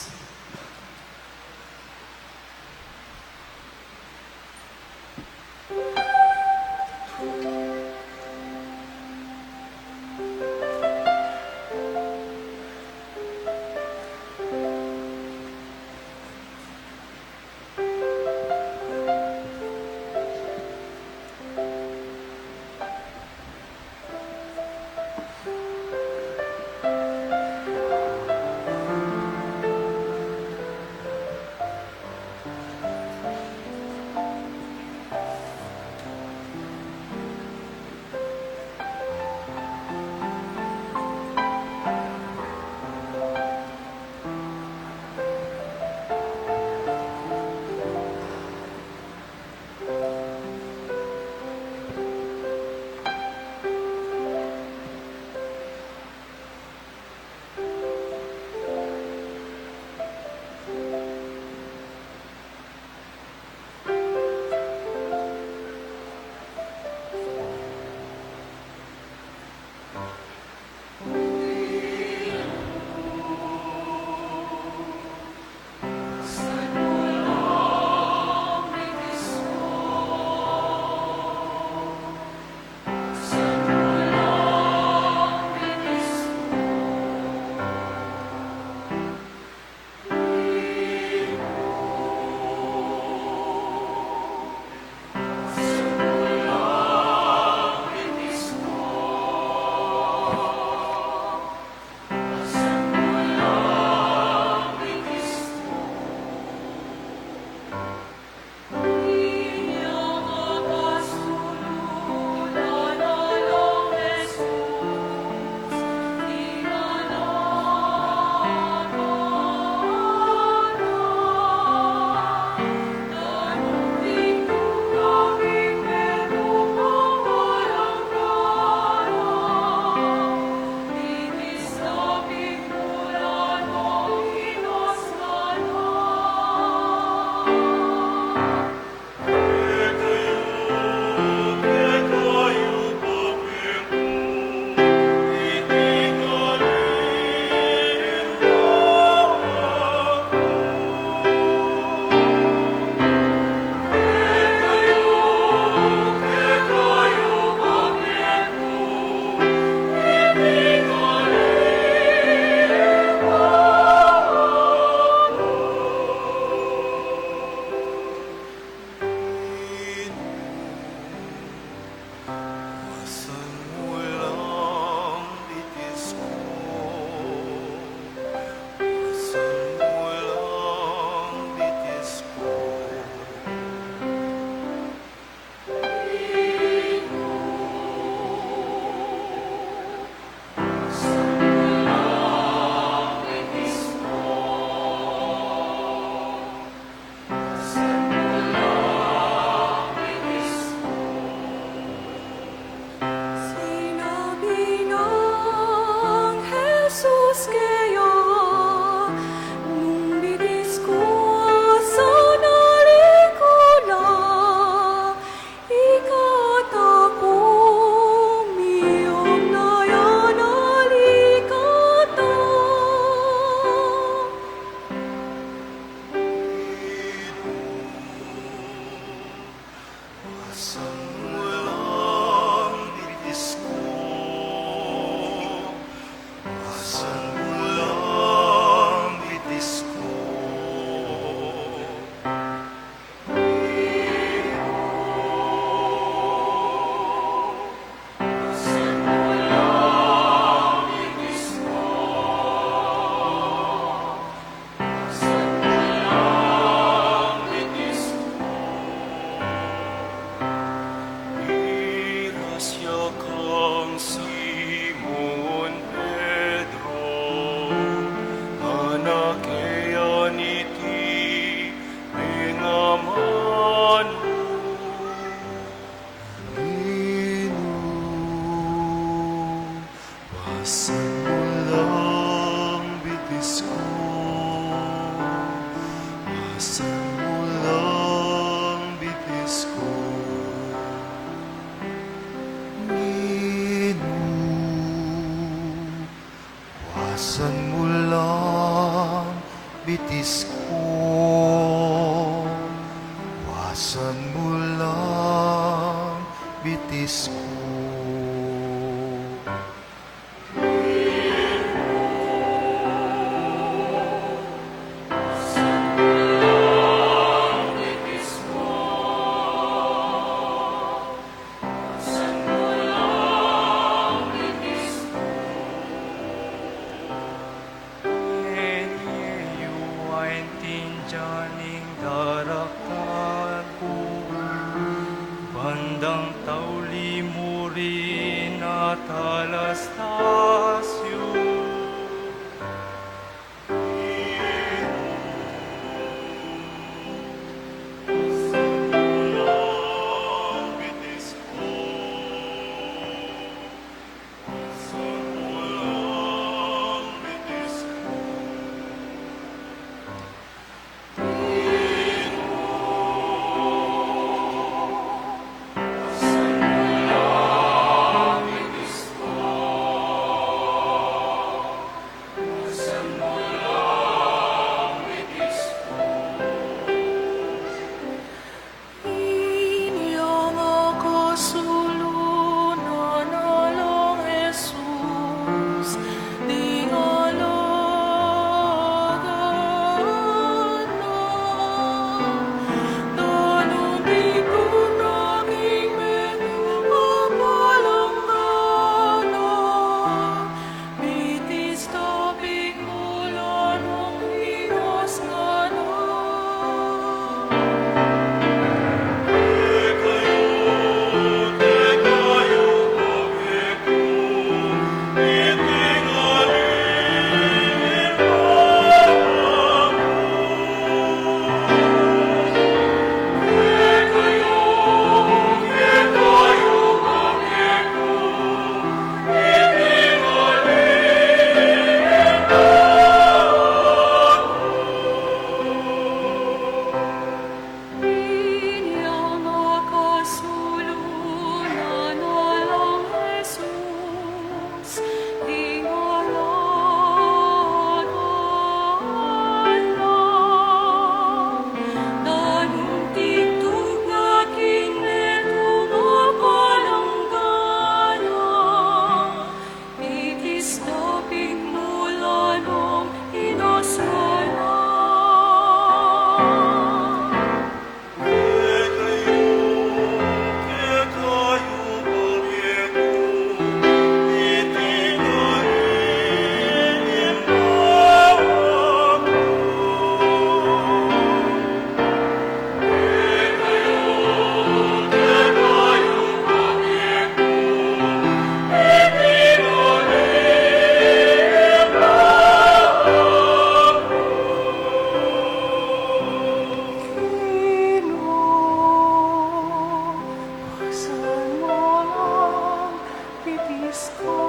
Wasan mu lang bitis ku, Ginu. Wasan mu lang bitis ku. Wasan mu lang bitis ku. Eni yu aintindian ing darakal ku, bandang tauli mu rin atalastas yu. Inya na kasulud na, Alang Jesus, ding alagad na, danum ing tugna king metung a palanggana, bitis tapik mu la nung inasngana. Inya na kasulud na, Alang Jesus, ding alagad na, danum ing tugna king metung a palanggana, bitis tapik mu la nung inasngana. Ginu, wasan mu lang bitis ku.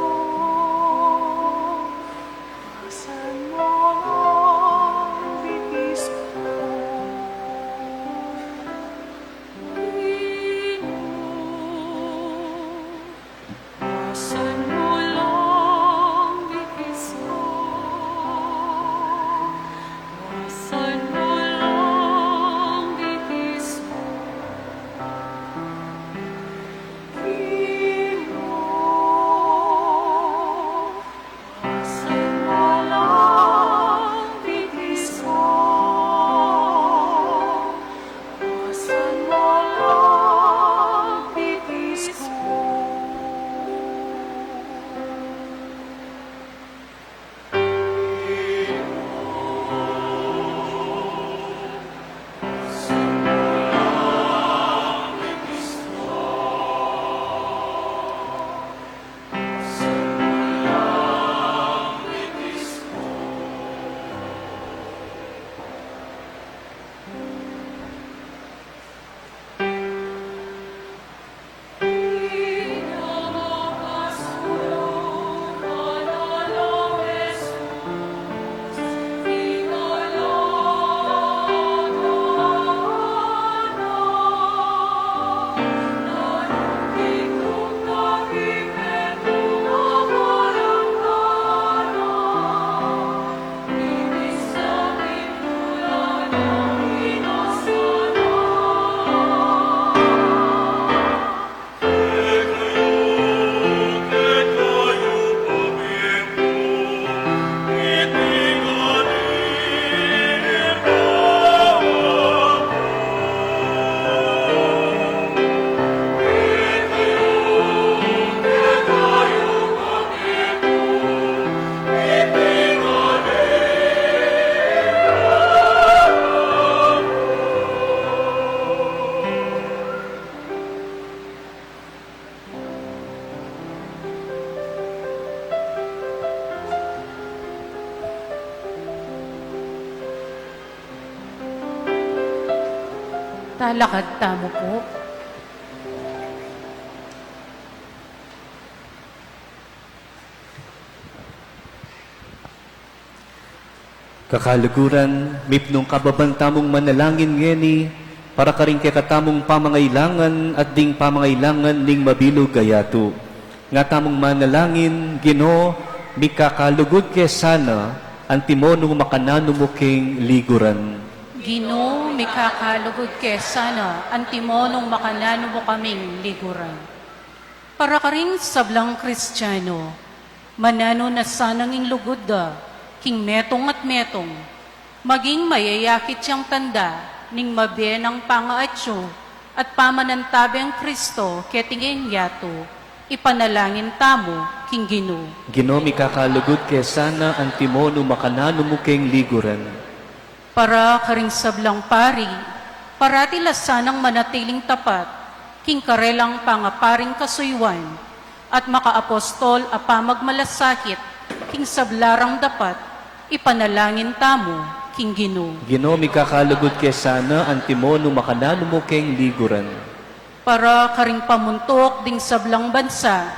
Wasan mu lang bitis ku. Ginu, wasan mu lang bitis ku. Wasan mu lang bitis ku. Ginu, wasan mu lang bitis ku. Wasan mu lang bitis ku. Talakad tamu pu. Kakaluguran, mipnung kababan tamung manalangin ngeni, para karing kekatamung pamangailangan at ding pamangailangan ning mabilug a yatu. Nga tamung manalangin, Ginu, mikakalugud ke sana, antimo nung makananu mu keng liguran. Ginu, mikakalugud ke sana, antimo nung makananu mu kaming liguran. Para karing sablang Kristiano, mananu na sanang ing lugud da, king metung at metung, maging mayayakit yang tanda, ning mabie nang pangaatyu, at pamanantabe nang Kristo, keti king yatu, ipanalangin tamu, king Ginu. Ginu, mikakalugud ke sana, antimo nung makananu mu keng liguran. Para karing sablang pari, parati la sanang manatiling tapat, king karelang pangaparing kasuyuan, at makaapostol a pamagmalasakit, king sabla rang dapat, ipanalangin tamu, king Ginu. Ginu, mikakalugud ke sana, antimo nung makananu mu keng liguran. Para karing pamuntuk ding sablang bansa,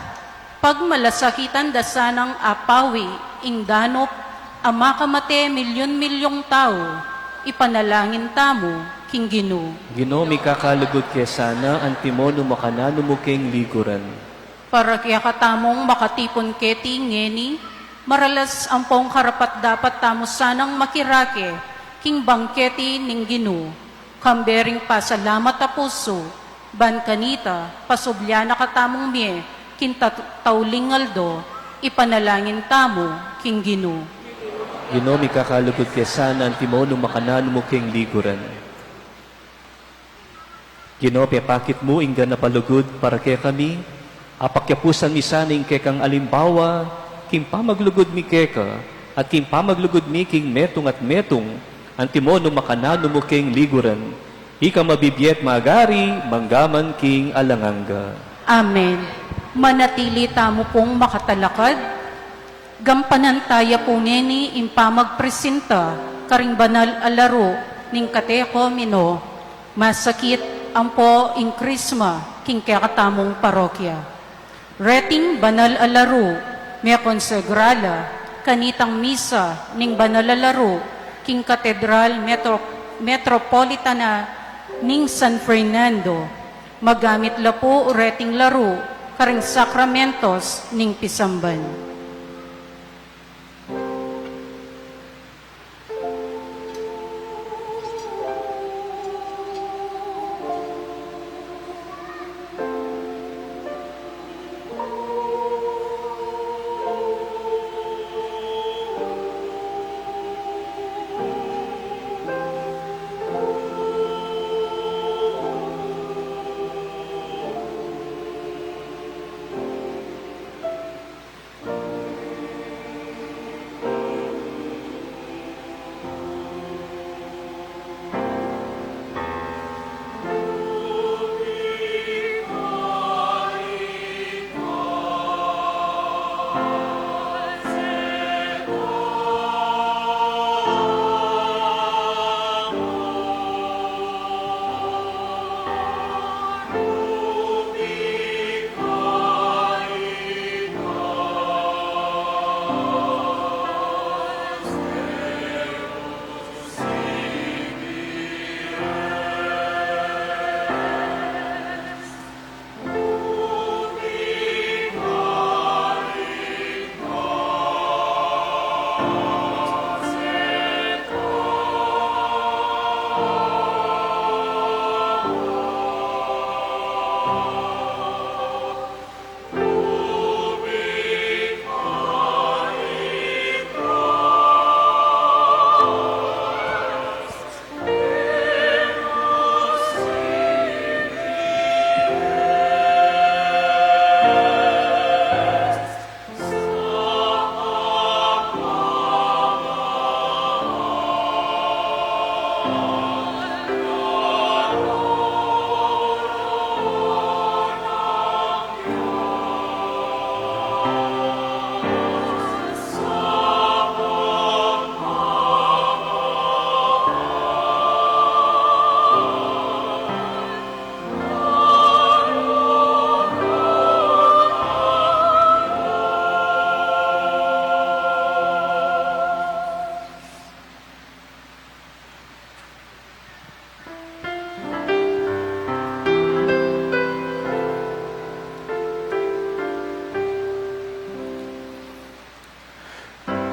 pagmalasakitan da sanang apawi, ing danup, a makamate milyun-milyung tau, ipanalangin tamu, king Ginu. Ginu, mikakalugud ke sana, antimo nung makananu mu keng liguran. Para kekatamung makatipun keti ngeni, maralas ampong karapat-dapat tamu sanang makirake, king bangketi ning Ginu, kambe ring pasalamat a pusu, ban kanita, pasublia na katamung mie, king tat-, tauling aldo, ipanalangin tamu, king Ginu. Ginu, mikakalugud ke sana, antimo nung makananu mu keng liguran. Ginu, pepakit mu ing ganap a lugud para kekami, apakyapusan mi sana ing kekang alimbawa, king pamaglugud mi keka, at king pamaglugud mi king metung at metung, antimo nung makananu mu keng liguran, ika mabibie at magari, mangga man king alang angga. Amen. Manatili tamu pung makatalakad. Gampanan taya pu ngeni ing pamagpresinta karing banal a laru ning Katekumeno, masakit ampo ing Krisma king kekatamung parokya. Reting banal a laru, mekonsegra la kanitang misa ning banal a laru king Katedral Metro-, Metropolitana ning San Fernando. Magamit la pu reting laru karing sakramentos ning pisamban.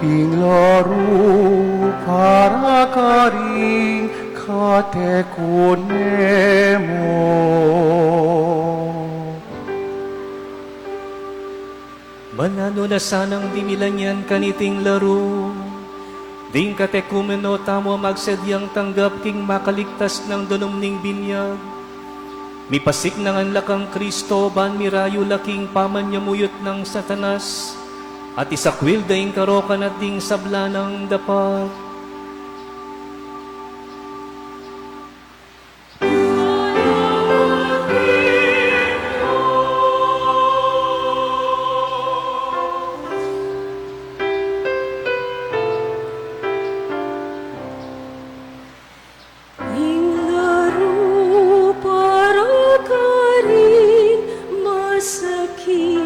Ing laru para karing katekunan mu. Mananu na sanang ding milanyan kaniting laru, ding katekumenon tamu a magsadyang tanggap king makaligtas nang danum ning binyag. Mipasik na ngan la kang Kristo ban mirayu la king pamanyamuyut nang Satanas, at isakwil da ing karokan at ding sabla nang dapat. Ing laru para karing masakit.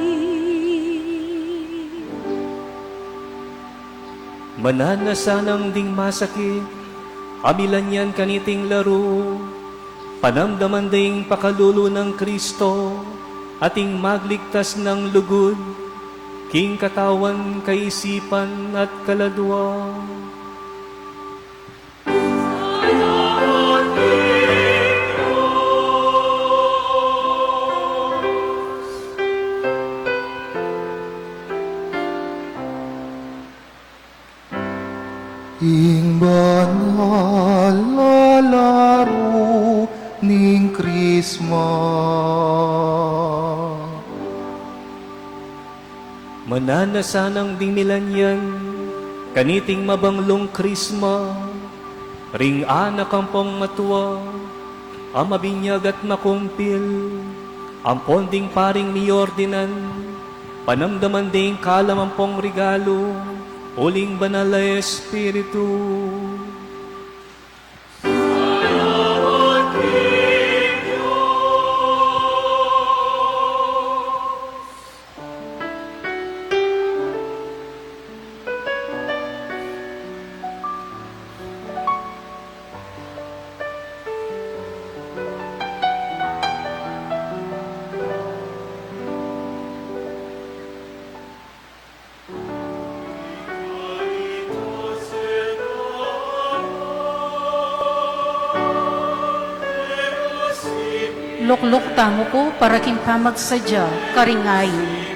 Mananu na sanang ding masakit a milanyan kaniting laru, panamdaman da ing pakalulu nang Kristo at ing magligtas nang lugud king katawan, kaisipan at kaladua. Ing banal a laru ning Krisma. Mananu na sanang ding milanyan kaniting mabanglung Krisma, ring anak ampong matua a mabinyag at makumpil, ampon ding paring miordinan, panamdaman ding kalam ampong regalu uling Banal a Espiritu. Lukluk tamu pu para king pamagsadya karing ain.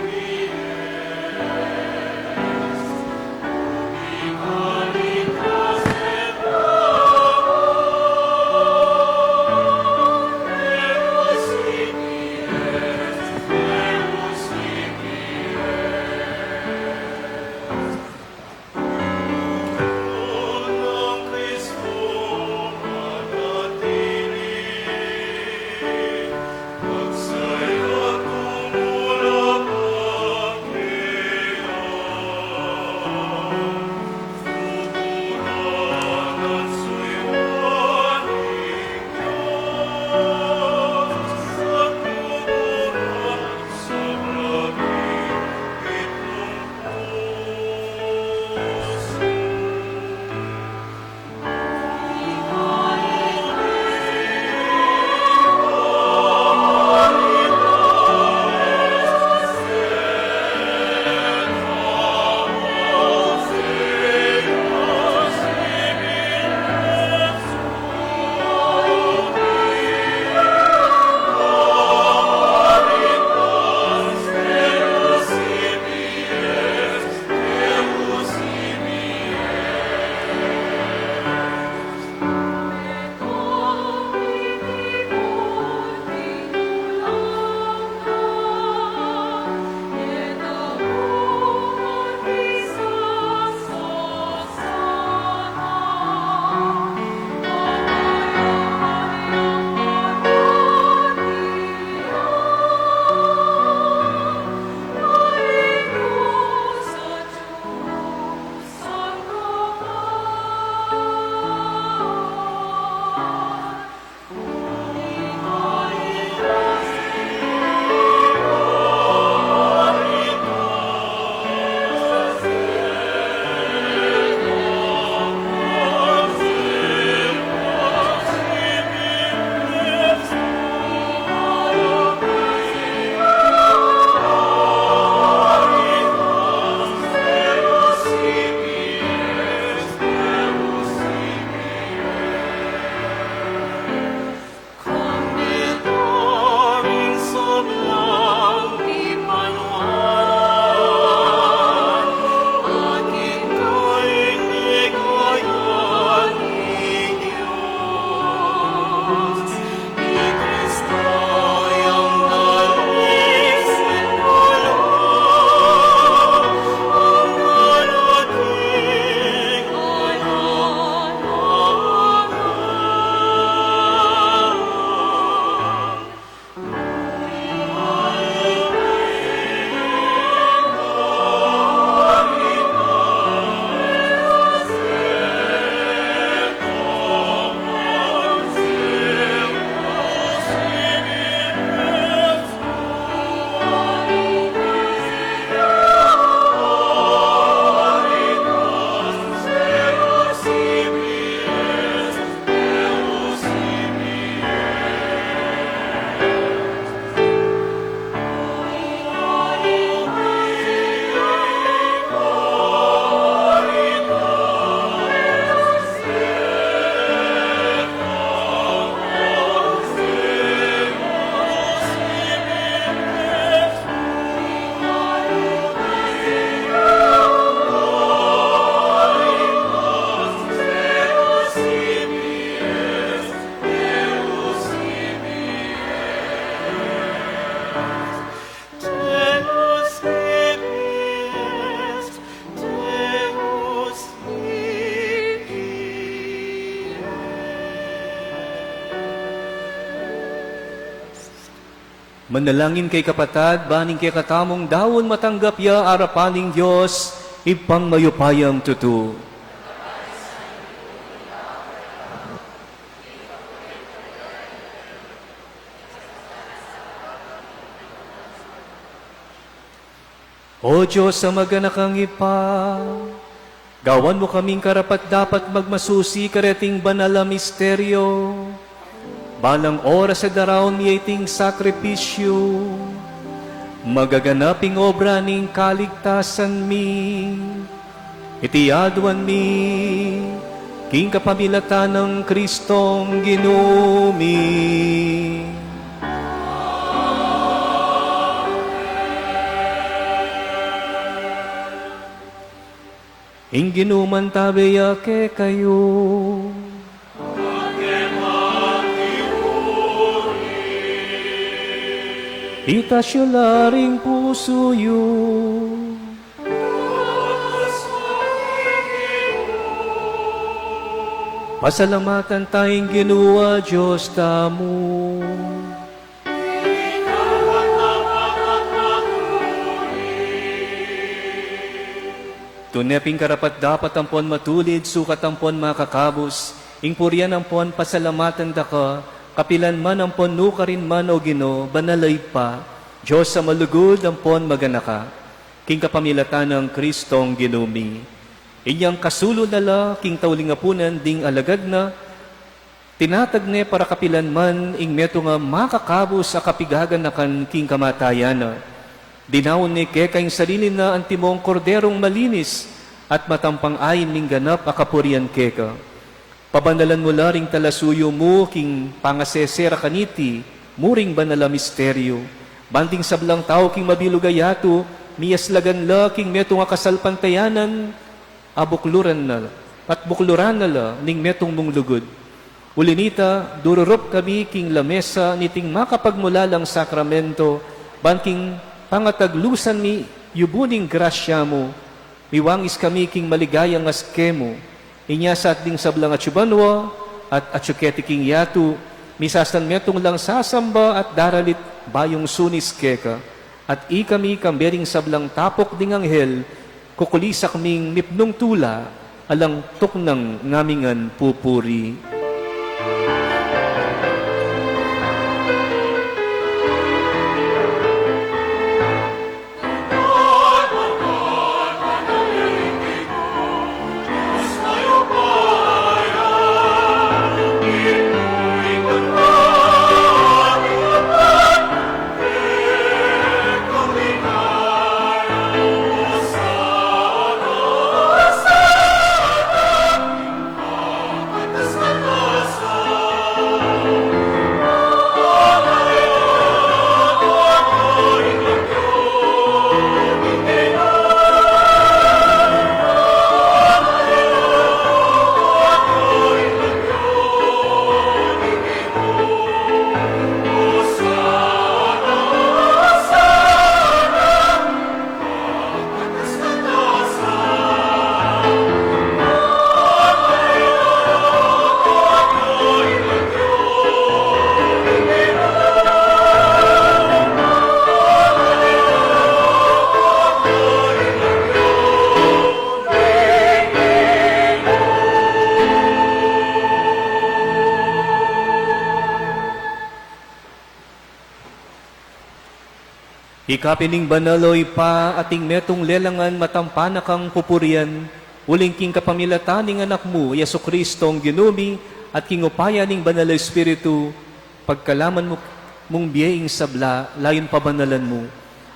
Manalangin kayu, kapatad, ban ing kekatamung daun matanggap ya arapan ning Dios, Ibpang mayupayang tutu. O Dios a maganakang Ibpa, gawan mu kaming karapat-dapat magmasusi kareting banal a misteryo. Balang oras a daraun mi iting sakripisyu, magaganap ing obra ning kaligtasan mi. Iti aduan mi king kapamilatan nang Kristong Ginu mi. Ing Ginu mantabe ya kekayu. Itas yu la ring pusu yu. Pasalamatan taya ing Ginu a Dios tamu. Tune pin karapat-dapat ampon matulid, sukat ampon makakabus, ing purian ampon pasalamatan da ka, kapilan man ampon nukarin man, o Ginu, banal a Ibpa, Dios a malugud ampon maganaka, king kapamilatan nang Kristong Ginu mi. Inyang kasulu na la king tauling apunan ding alagad na, tinatag ne para kapilan man ing metung a makakabus a kapigaganakan king kamatayan na. Dinaun ne keka ing sarili na antimong korderung malinis at matampang ain ning ganap a kapurian keka. Pabanalan mu la ring talasuyu mu king pangasese ra kaniti muring banal a misteryo. Ban ding sablang tau king mabilug a yatu, miyaslagan la king metung a kasalpantayanan, abukluran na, at bukluran na la ning metung mung lugud. Uli nita, dururup kami king lamesa niting makapagmulalang sakramento, ban king pangataglusan mi, yubu ning grasya mu, miwangis kami king maligayang aske mu. Inya sa at ding sablang atyu banua, at atyu keti king yatu, misasan metung lang sasamba at daralit bayung sunis keka. At ikami kambe ring sablang tapuk ding anghel, kukulisak ming mipnung tula, alang tuknang ngamingan pupuri. Ika pin ing banal, o Ibpa, at ing metung lelangan matampa na kang pupurian, uling king kapamilatan ning Anak mu, Jesucristo, ing Ginu mi, at king upaya ning Banal a Espiritu, pagkalaman mu, mung bie ing sabla, layun pabanalan mu.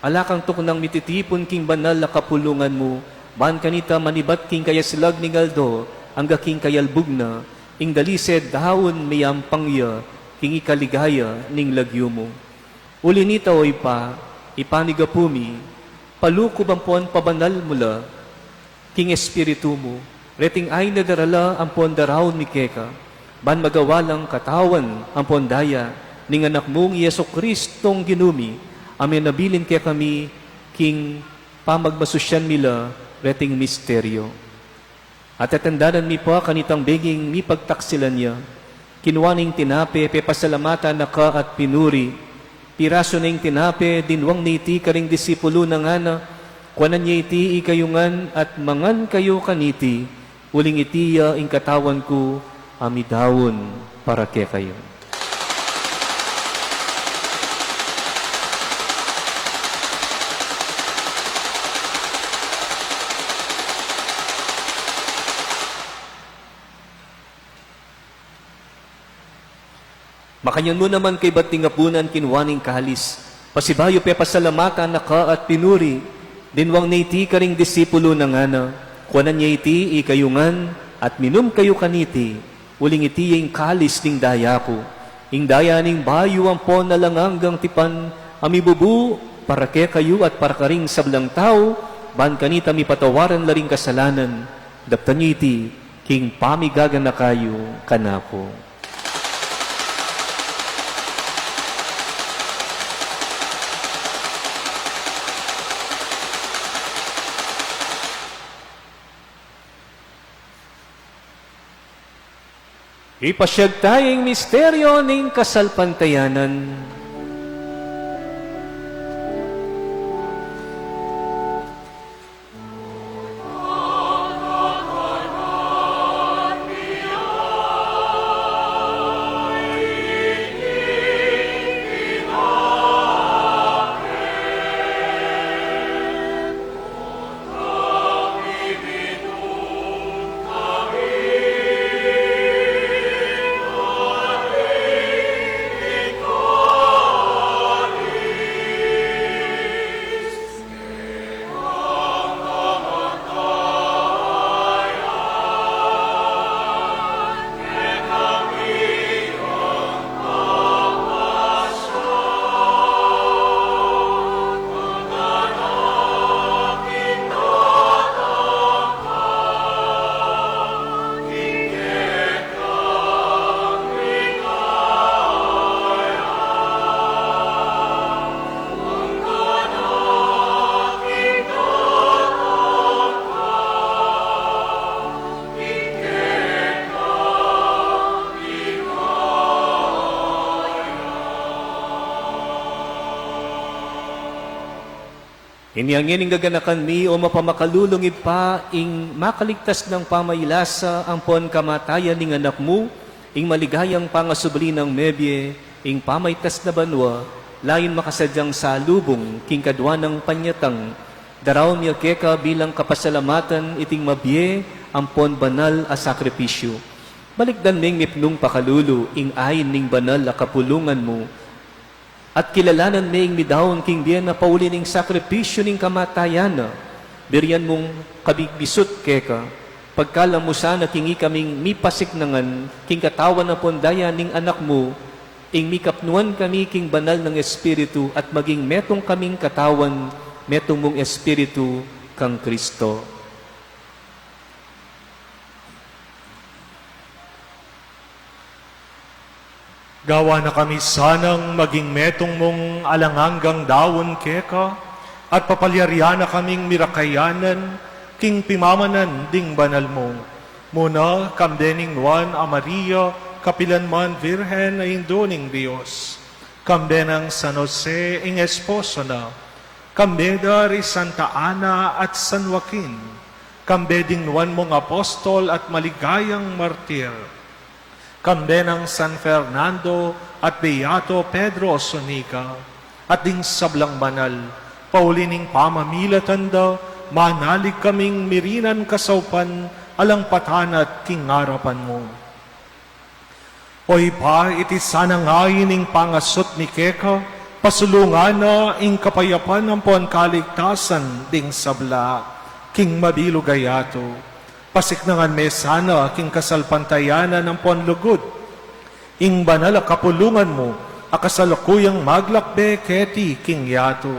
Ala kang tuknang mititipun king banal a kapulungan mu, ban kanita manibat king kayaslag ning aldo, angga king kayalbug na, ing dalise daun miyampang ya, king ikaligaya ning lagyu mu. Uli nita, o Ibpa, ipanigapu mi, palukub ampon pabanal mu la king Espiritu mu reting ain a darala ampon daraun mi keka, ban magawa lang katawan ampon daya ning Anak mung Jesucristong Ginu mi, a menabilin kekami king pamagmasusyan mi la reting misteryo. At tatandanan mi pa kanitang beging mipagtaksilan ya, kinua ne ing tinape, pepasalamatan na ka at pinuri, Pirasu ne ing tinape, dinwang ne iti karing disipulu na, ngana: Kuanan ye iti ikayu ngan at mangan kayu kaniti, uling iti ya ing katawan ku a midaun para kekayu. Makanyan mu naman kaybat ding apunan, kinua ne ing kalis, pasibayu pepasalamatan na ka at pinuri, dinwang ne iti karing disipulu na, ngana: Kuanan ye iti ikayu ngan at minum kayu kaniti, uling iti ya ing kalis ning daya ku, ing daya ning bayu ampon alang anggang tipan, a mibubu para kekayu at para karing sablang tau, ban kanita mipatawaran la ring kasalanan. Daptan yu iti king pamigaganaka yu kanaku. Ipasiag taya ing misteryo ning kasalpantayanan. Inya ngeni, gaganakan mi, o mapamakalulung Ibpa, ing makaligtas nang pamailasa ampon kamatayan ning Anak mu, ing maligayang pangasubli nang mebie, ing pamaitas na banua, lain makasadyang salubung king kadua nang panyatang, daraun mi ya keka bilang kapasalamatan iting mabie ampon banal a sakripisyu. Balikdan ming mipnung pakalulu ing ain ning banal a kapulungan mu, at kilalanan me ing midaun king bie na pauli ning sakripisyu ning kamatayan na, birian mung kabigbisut keka, pagkalam mu sana king ikaming mipasiknangan king katawan ampon daya ning Anak mu, ing mikapnuan kami king banal nang Espiritu at maging metung kaming katawan, metung mung Espiritu kang Kristo. Gawan na kami sanang maging metung mung alang anggang daun keka, at papalyarian na kaming mirakayanan king pimamanan ding banal mu. Muna kambe ning Nuan a Maria, kapilan man Virgen a Indu ning Dios, kambe nang San Jose ing esposo na, kambe da ri Santa Ana at San Joaquin, kambe ding nuan mung apostol at maligayang martir, kambe nang San Fernando at Beato Pedro Zuniga, at ding sablang banal, pauli ning pamamilatan da, manalig kaming mirinan kasaupan alang patanat king arapan mu. O Ibpa, iti sanang ain ning pangasut mi keka, pasulungan na ing kapayapan ampon kaligtasan ding sabla king mabilug a yatu. Pasiknangan me sana king kasalpantayanan ampon lugud ing banal a kapulungan mu, a kasalukuyang maglakbe keti king yatu.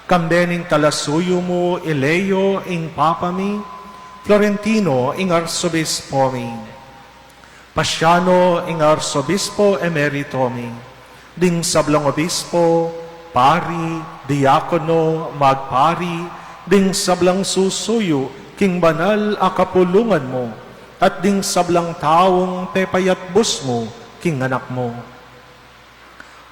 Kambe ning talasuyu mu i Leo ing Papa mi, Florentino ing Arsobispo mi, Paciano ing Arsobispo Emerito mi, ding sablang obispo, pari, diakono, magpari, ding sablang susuyu king banal a kapulungan mu, at ding sablang taung pepayatbus mu king Anak mu.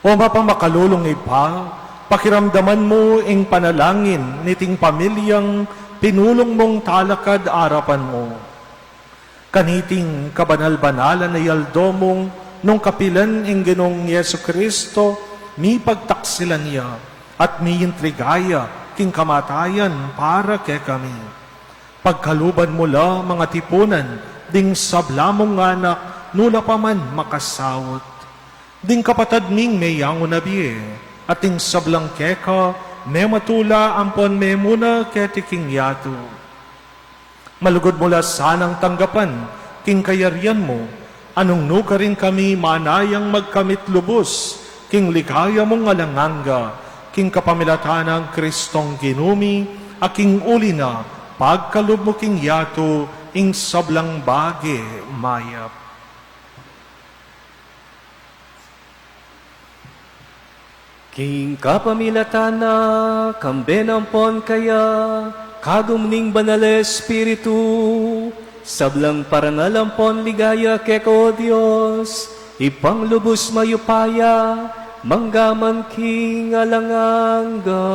O mapamakalulung Ibpa, pakiramdaman mu ing panalangin niting pamilyang pinulung mung talakad arapan mu. Kaniting kabanal-banalan a aldo mu nung kapilan ing Ginung Jesucristo, mipagtaksilan ya at miintriga ya king kamatayan para kekami. Pagkaluban mu la, mangatipunan, ding sabla mung anak, nu la pa man makasaut. Ding kapatad ming meyangu na bie, at ding sablang keka, mematula ampon memuna keti king yatu. Malugud mu la sanang tanggapan king kayarian mu, a nung nukarin kami manayang magkamit lubus king ligaya mung alang angga, king kapamilatan nang Kristong Ginu mi, a king uli na, pagkalub mu king yatu ing sablang bage mayap. King kapamilatan na, kambe na ampon kaya, kagum ning Banal a Espiritu, sablang parangal ampon ligaya keka, O Dios, Ibpang lubus mayupaya, mangga man king alang angga.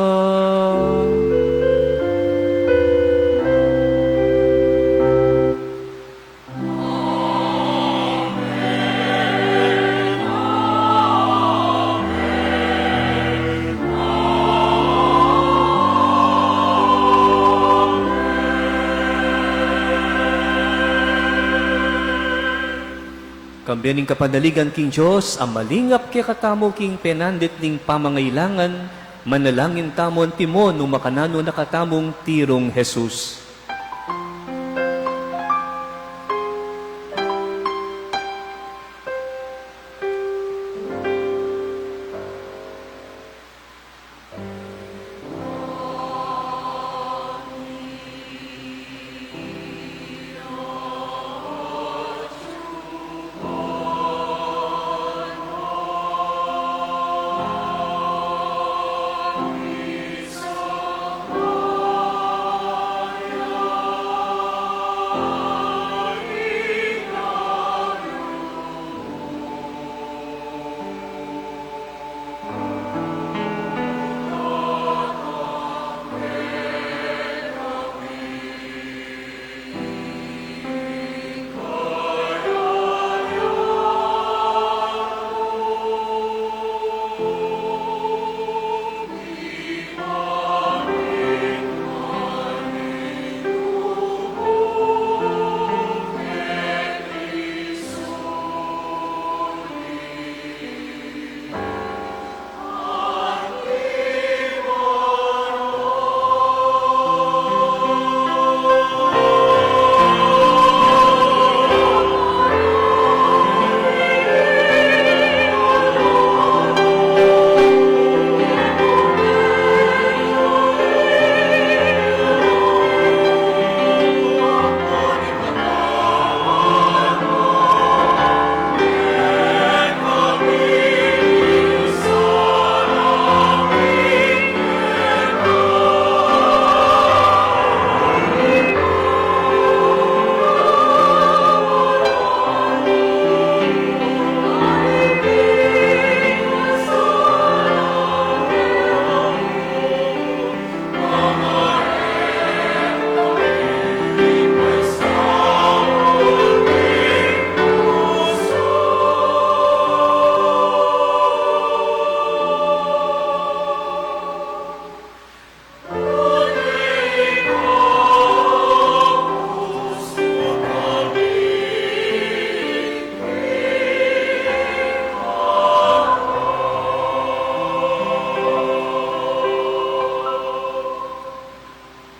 Kambe ning kapanaligan king Dios a malingap kekatamu king penandit ning pamangailangan, manalangin tamu antimo nung makananu na katamung tirung Jesus.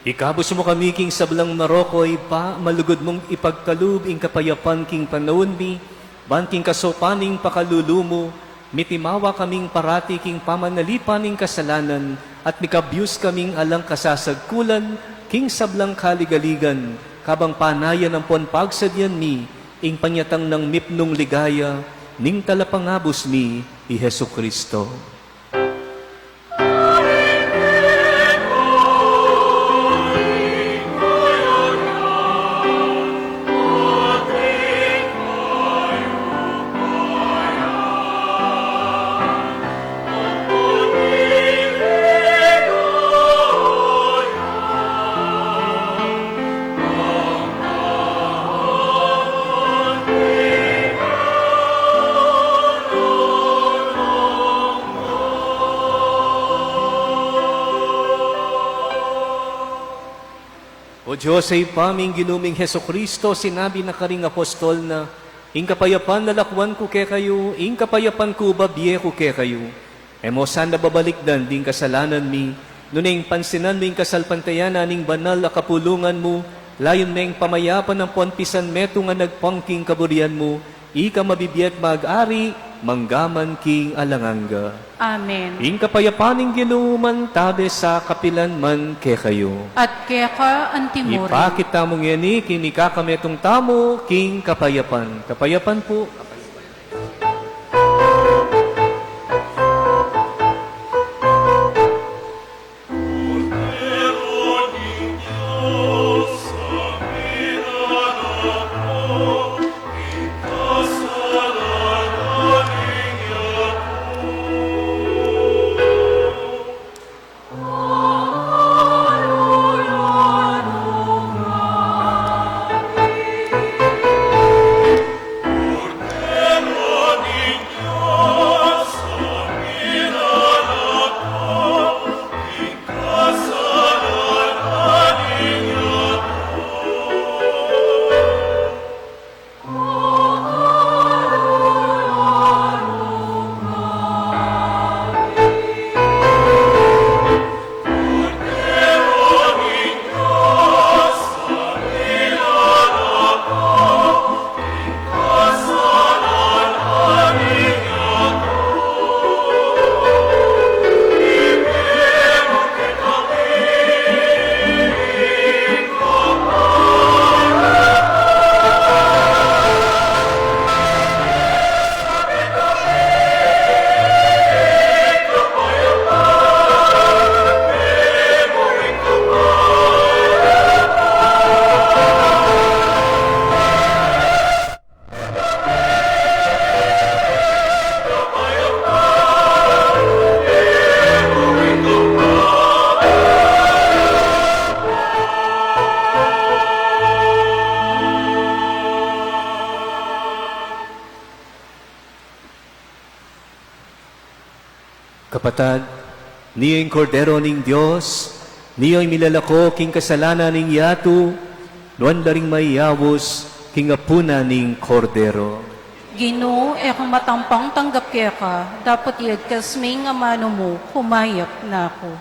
Ikabus mu kami king sablang marok, O Ibpa, malugud mung ipagkalub ing kapayapan king panaun mi, ban king kasaupan ning pakalulu mu, mitimawa kaming parati king pamanalipan ning kasalanan, at mikabus kaming alang kasasagkulan king sablang kaligaligan, kabang panayan ampon pagsadyan mi ing panyatang nang mipnung ligaya ning Talapangabus mi, i Jesucristo. O Dios, Ibpa ming Ginu ming Jesucristo, sinabi na karing apostol na, "Ing kapayapan lalakwan ku kekayu, ing kapayapan ku babie ku kekayu." E mu sana babalikdan ding kasalanan mi, nune ing pansinan mu ing kasalpantayanan ning banal a kapulungan mu, layun meng pamayapan ampon pisan metung a nagpang king kaburian mu, ika mabibie at mag-ari, mangga man king alang angga. Amen. Ing kapayapan ning Ginu mantabe sa kapilan man kekayu. At keka antimurin. Ipakit tamu ngeni king mikakametung tamu king kapayapan. Kapayapan pu. Kapatad, niya ing Kordero ning Dios, niya ing milalako king kasalanan ning yatu, nuan la ring mayaus king apunan ning Kordero. Ginu, e ku matampang tanggap keka, dapot iyagkas me ing amanu mu, kumayap na ku.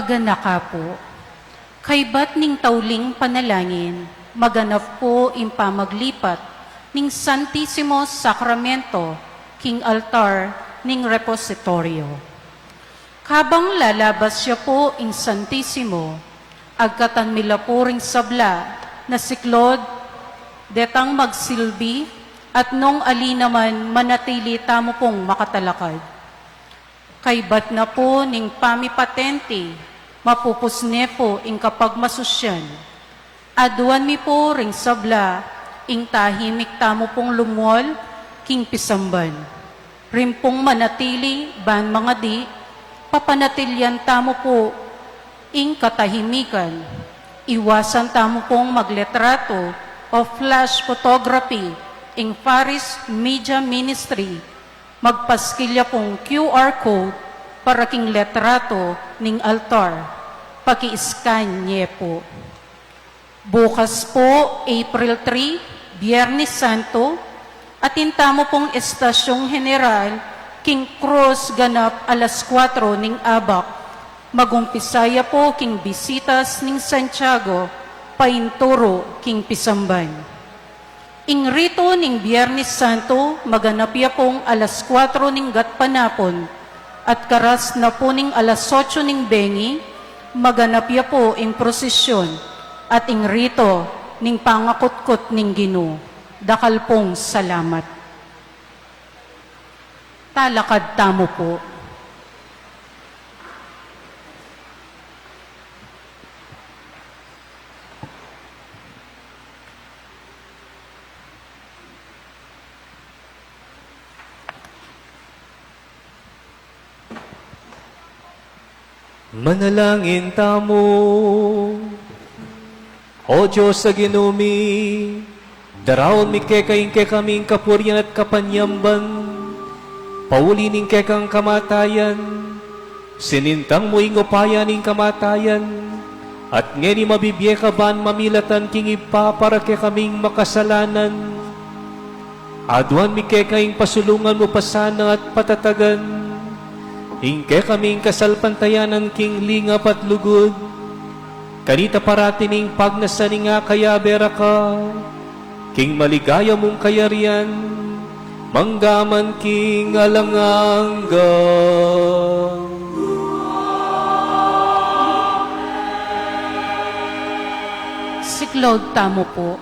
Maganaka pu. Kaybat ning tauling panalangin, maganap pu ing pamaglipat ning Santisimo Sakramento king altar ning repositorio. Kabang lalabas ya pu ing Santisimo, agkatan mi la pu ring sabla na siklaud, detang magsilbi at nung ali naman manatili tamu pung makatalakad. Kaybat na pu ning pamipatenti, mapupus ne pu ing kapagmasusyan. Aduan mi pu ring sabla ing tahimik tamu pung lumual king pisamban. Rin pung manatili ban mangadi, papanatilian tamu pu ing katahimikan. Iwasan tamu pung maglitrato o flash photography ing Paris Media Ministry. Magpaskil ya pung Q R code para king litrato ning altar. Paki-scan ye pu. Bukas pu, April three, Biyernes Santo, atin tamu pung Estasyong General king krus ganap alas kuwatro ning abak. Magumpisa ya pu king bisitas ning Santiago, painturu king pisamban. Ing ritu ning Biyernes Santo, maganap ya pung alas kuwatro ning gatpanapun, at karas na pu ning alas otso ning bengi, maganap ya pu ing prosesyon at ing ritu ning pangakutkut ning Ginu. Dakal pung salamat. Talakad tamu pu. Manalangin tamu. O Dios a Ginu mi, daraun mi keka ing kekaming kapurian at kapanyamban, pauli ning kekang kamatayan, sinintang mu ing upaya ning kamatayan, at ngeni mabibie ka ban mamilatan king Ibpa para kekaming makasalanan. Aduan mi keka ing pasulungan mu pa sana at patatagan ing kekaming kasalpantayanan king lingap at lugud. Kanita parati ming pagnasan ing akayabe ra ka king maligaya mung kayarian, mangga man king alang angga. Siklaud tamu pu.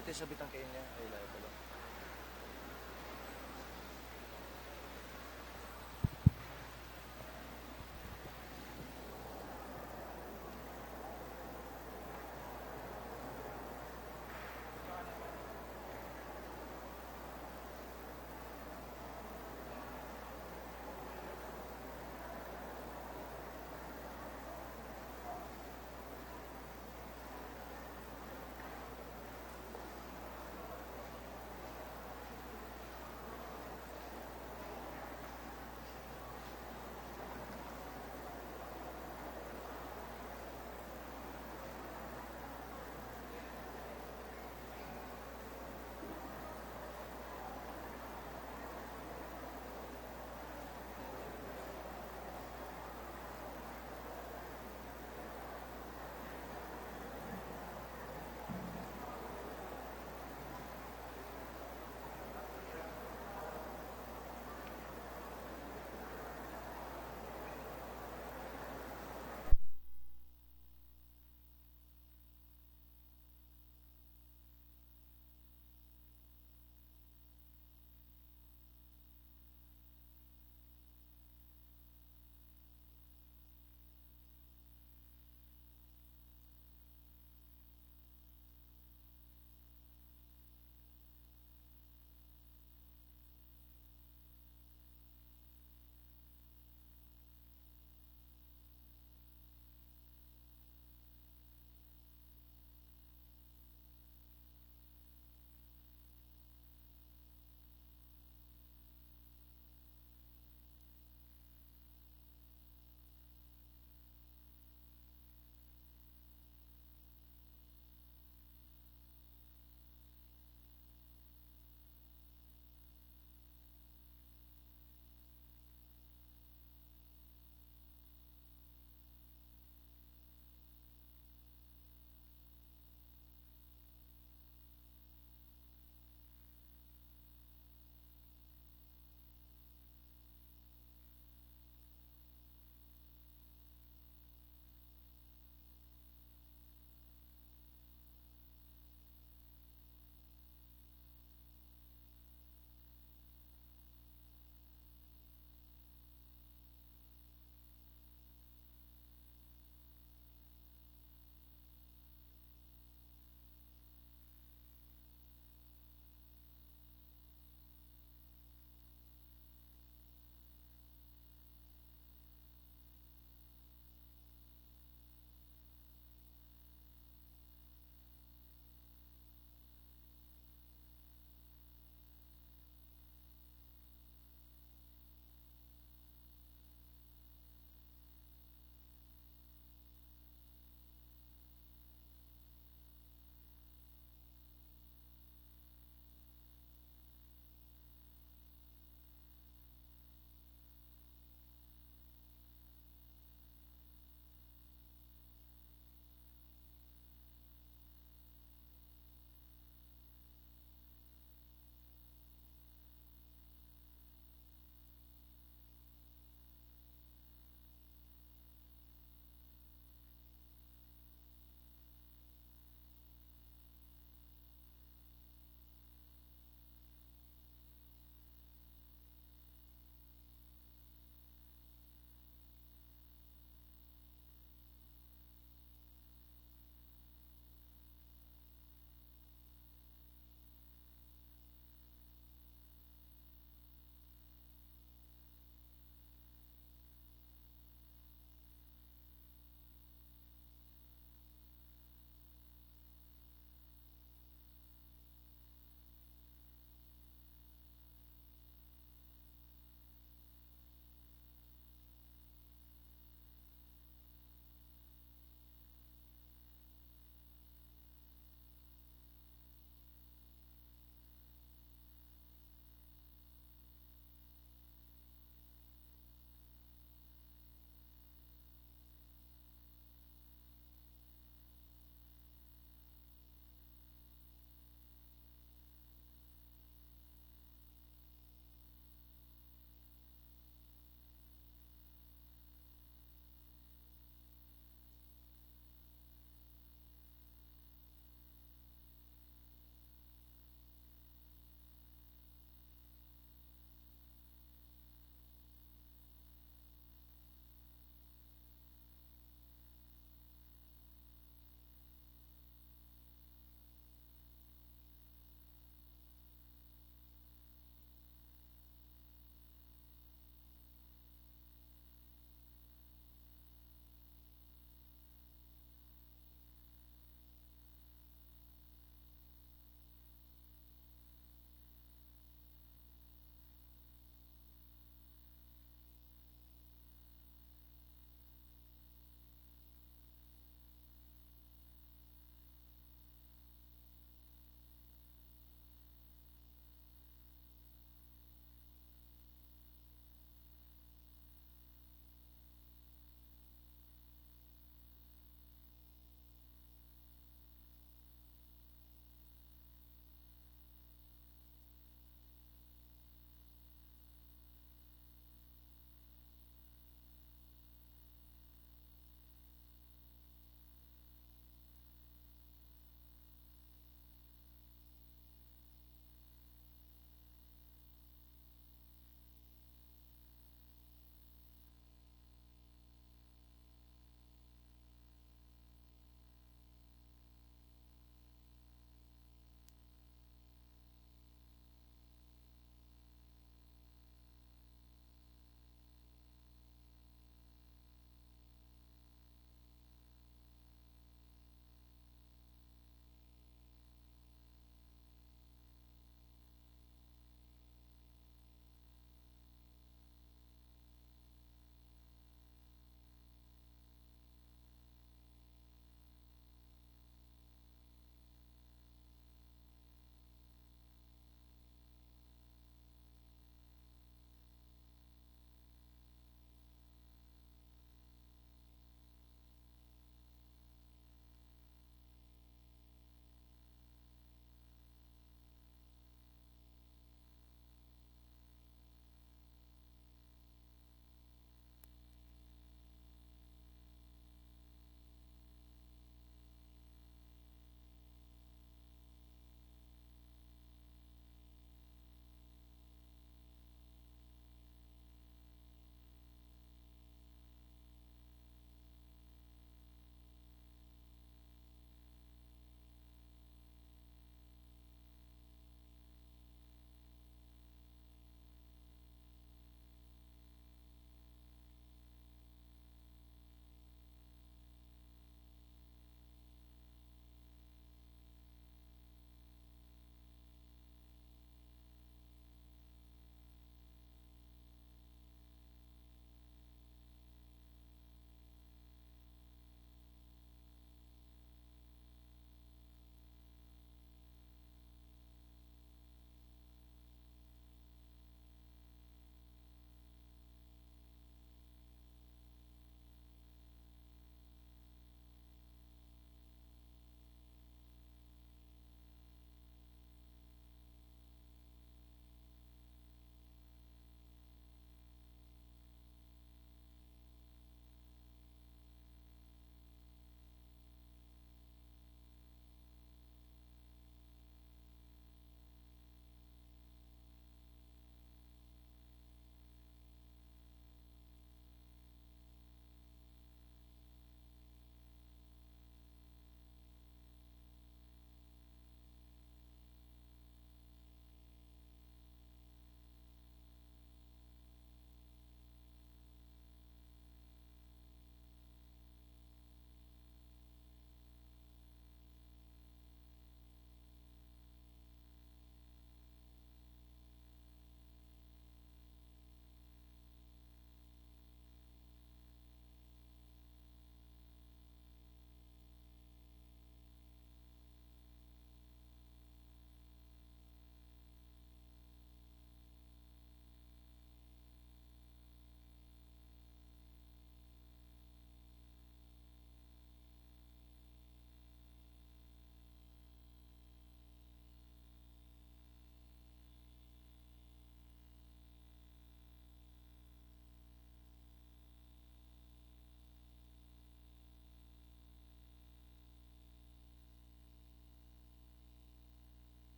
Ate, sabitan kaya niya, ay, layo pala.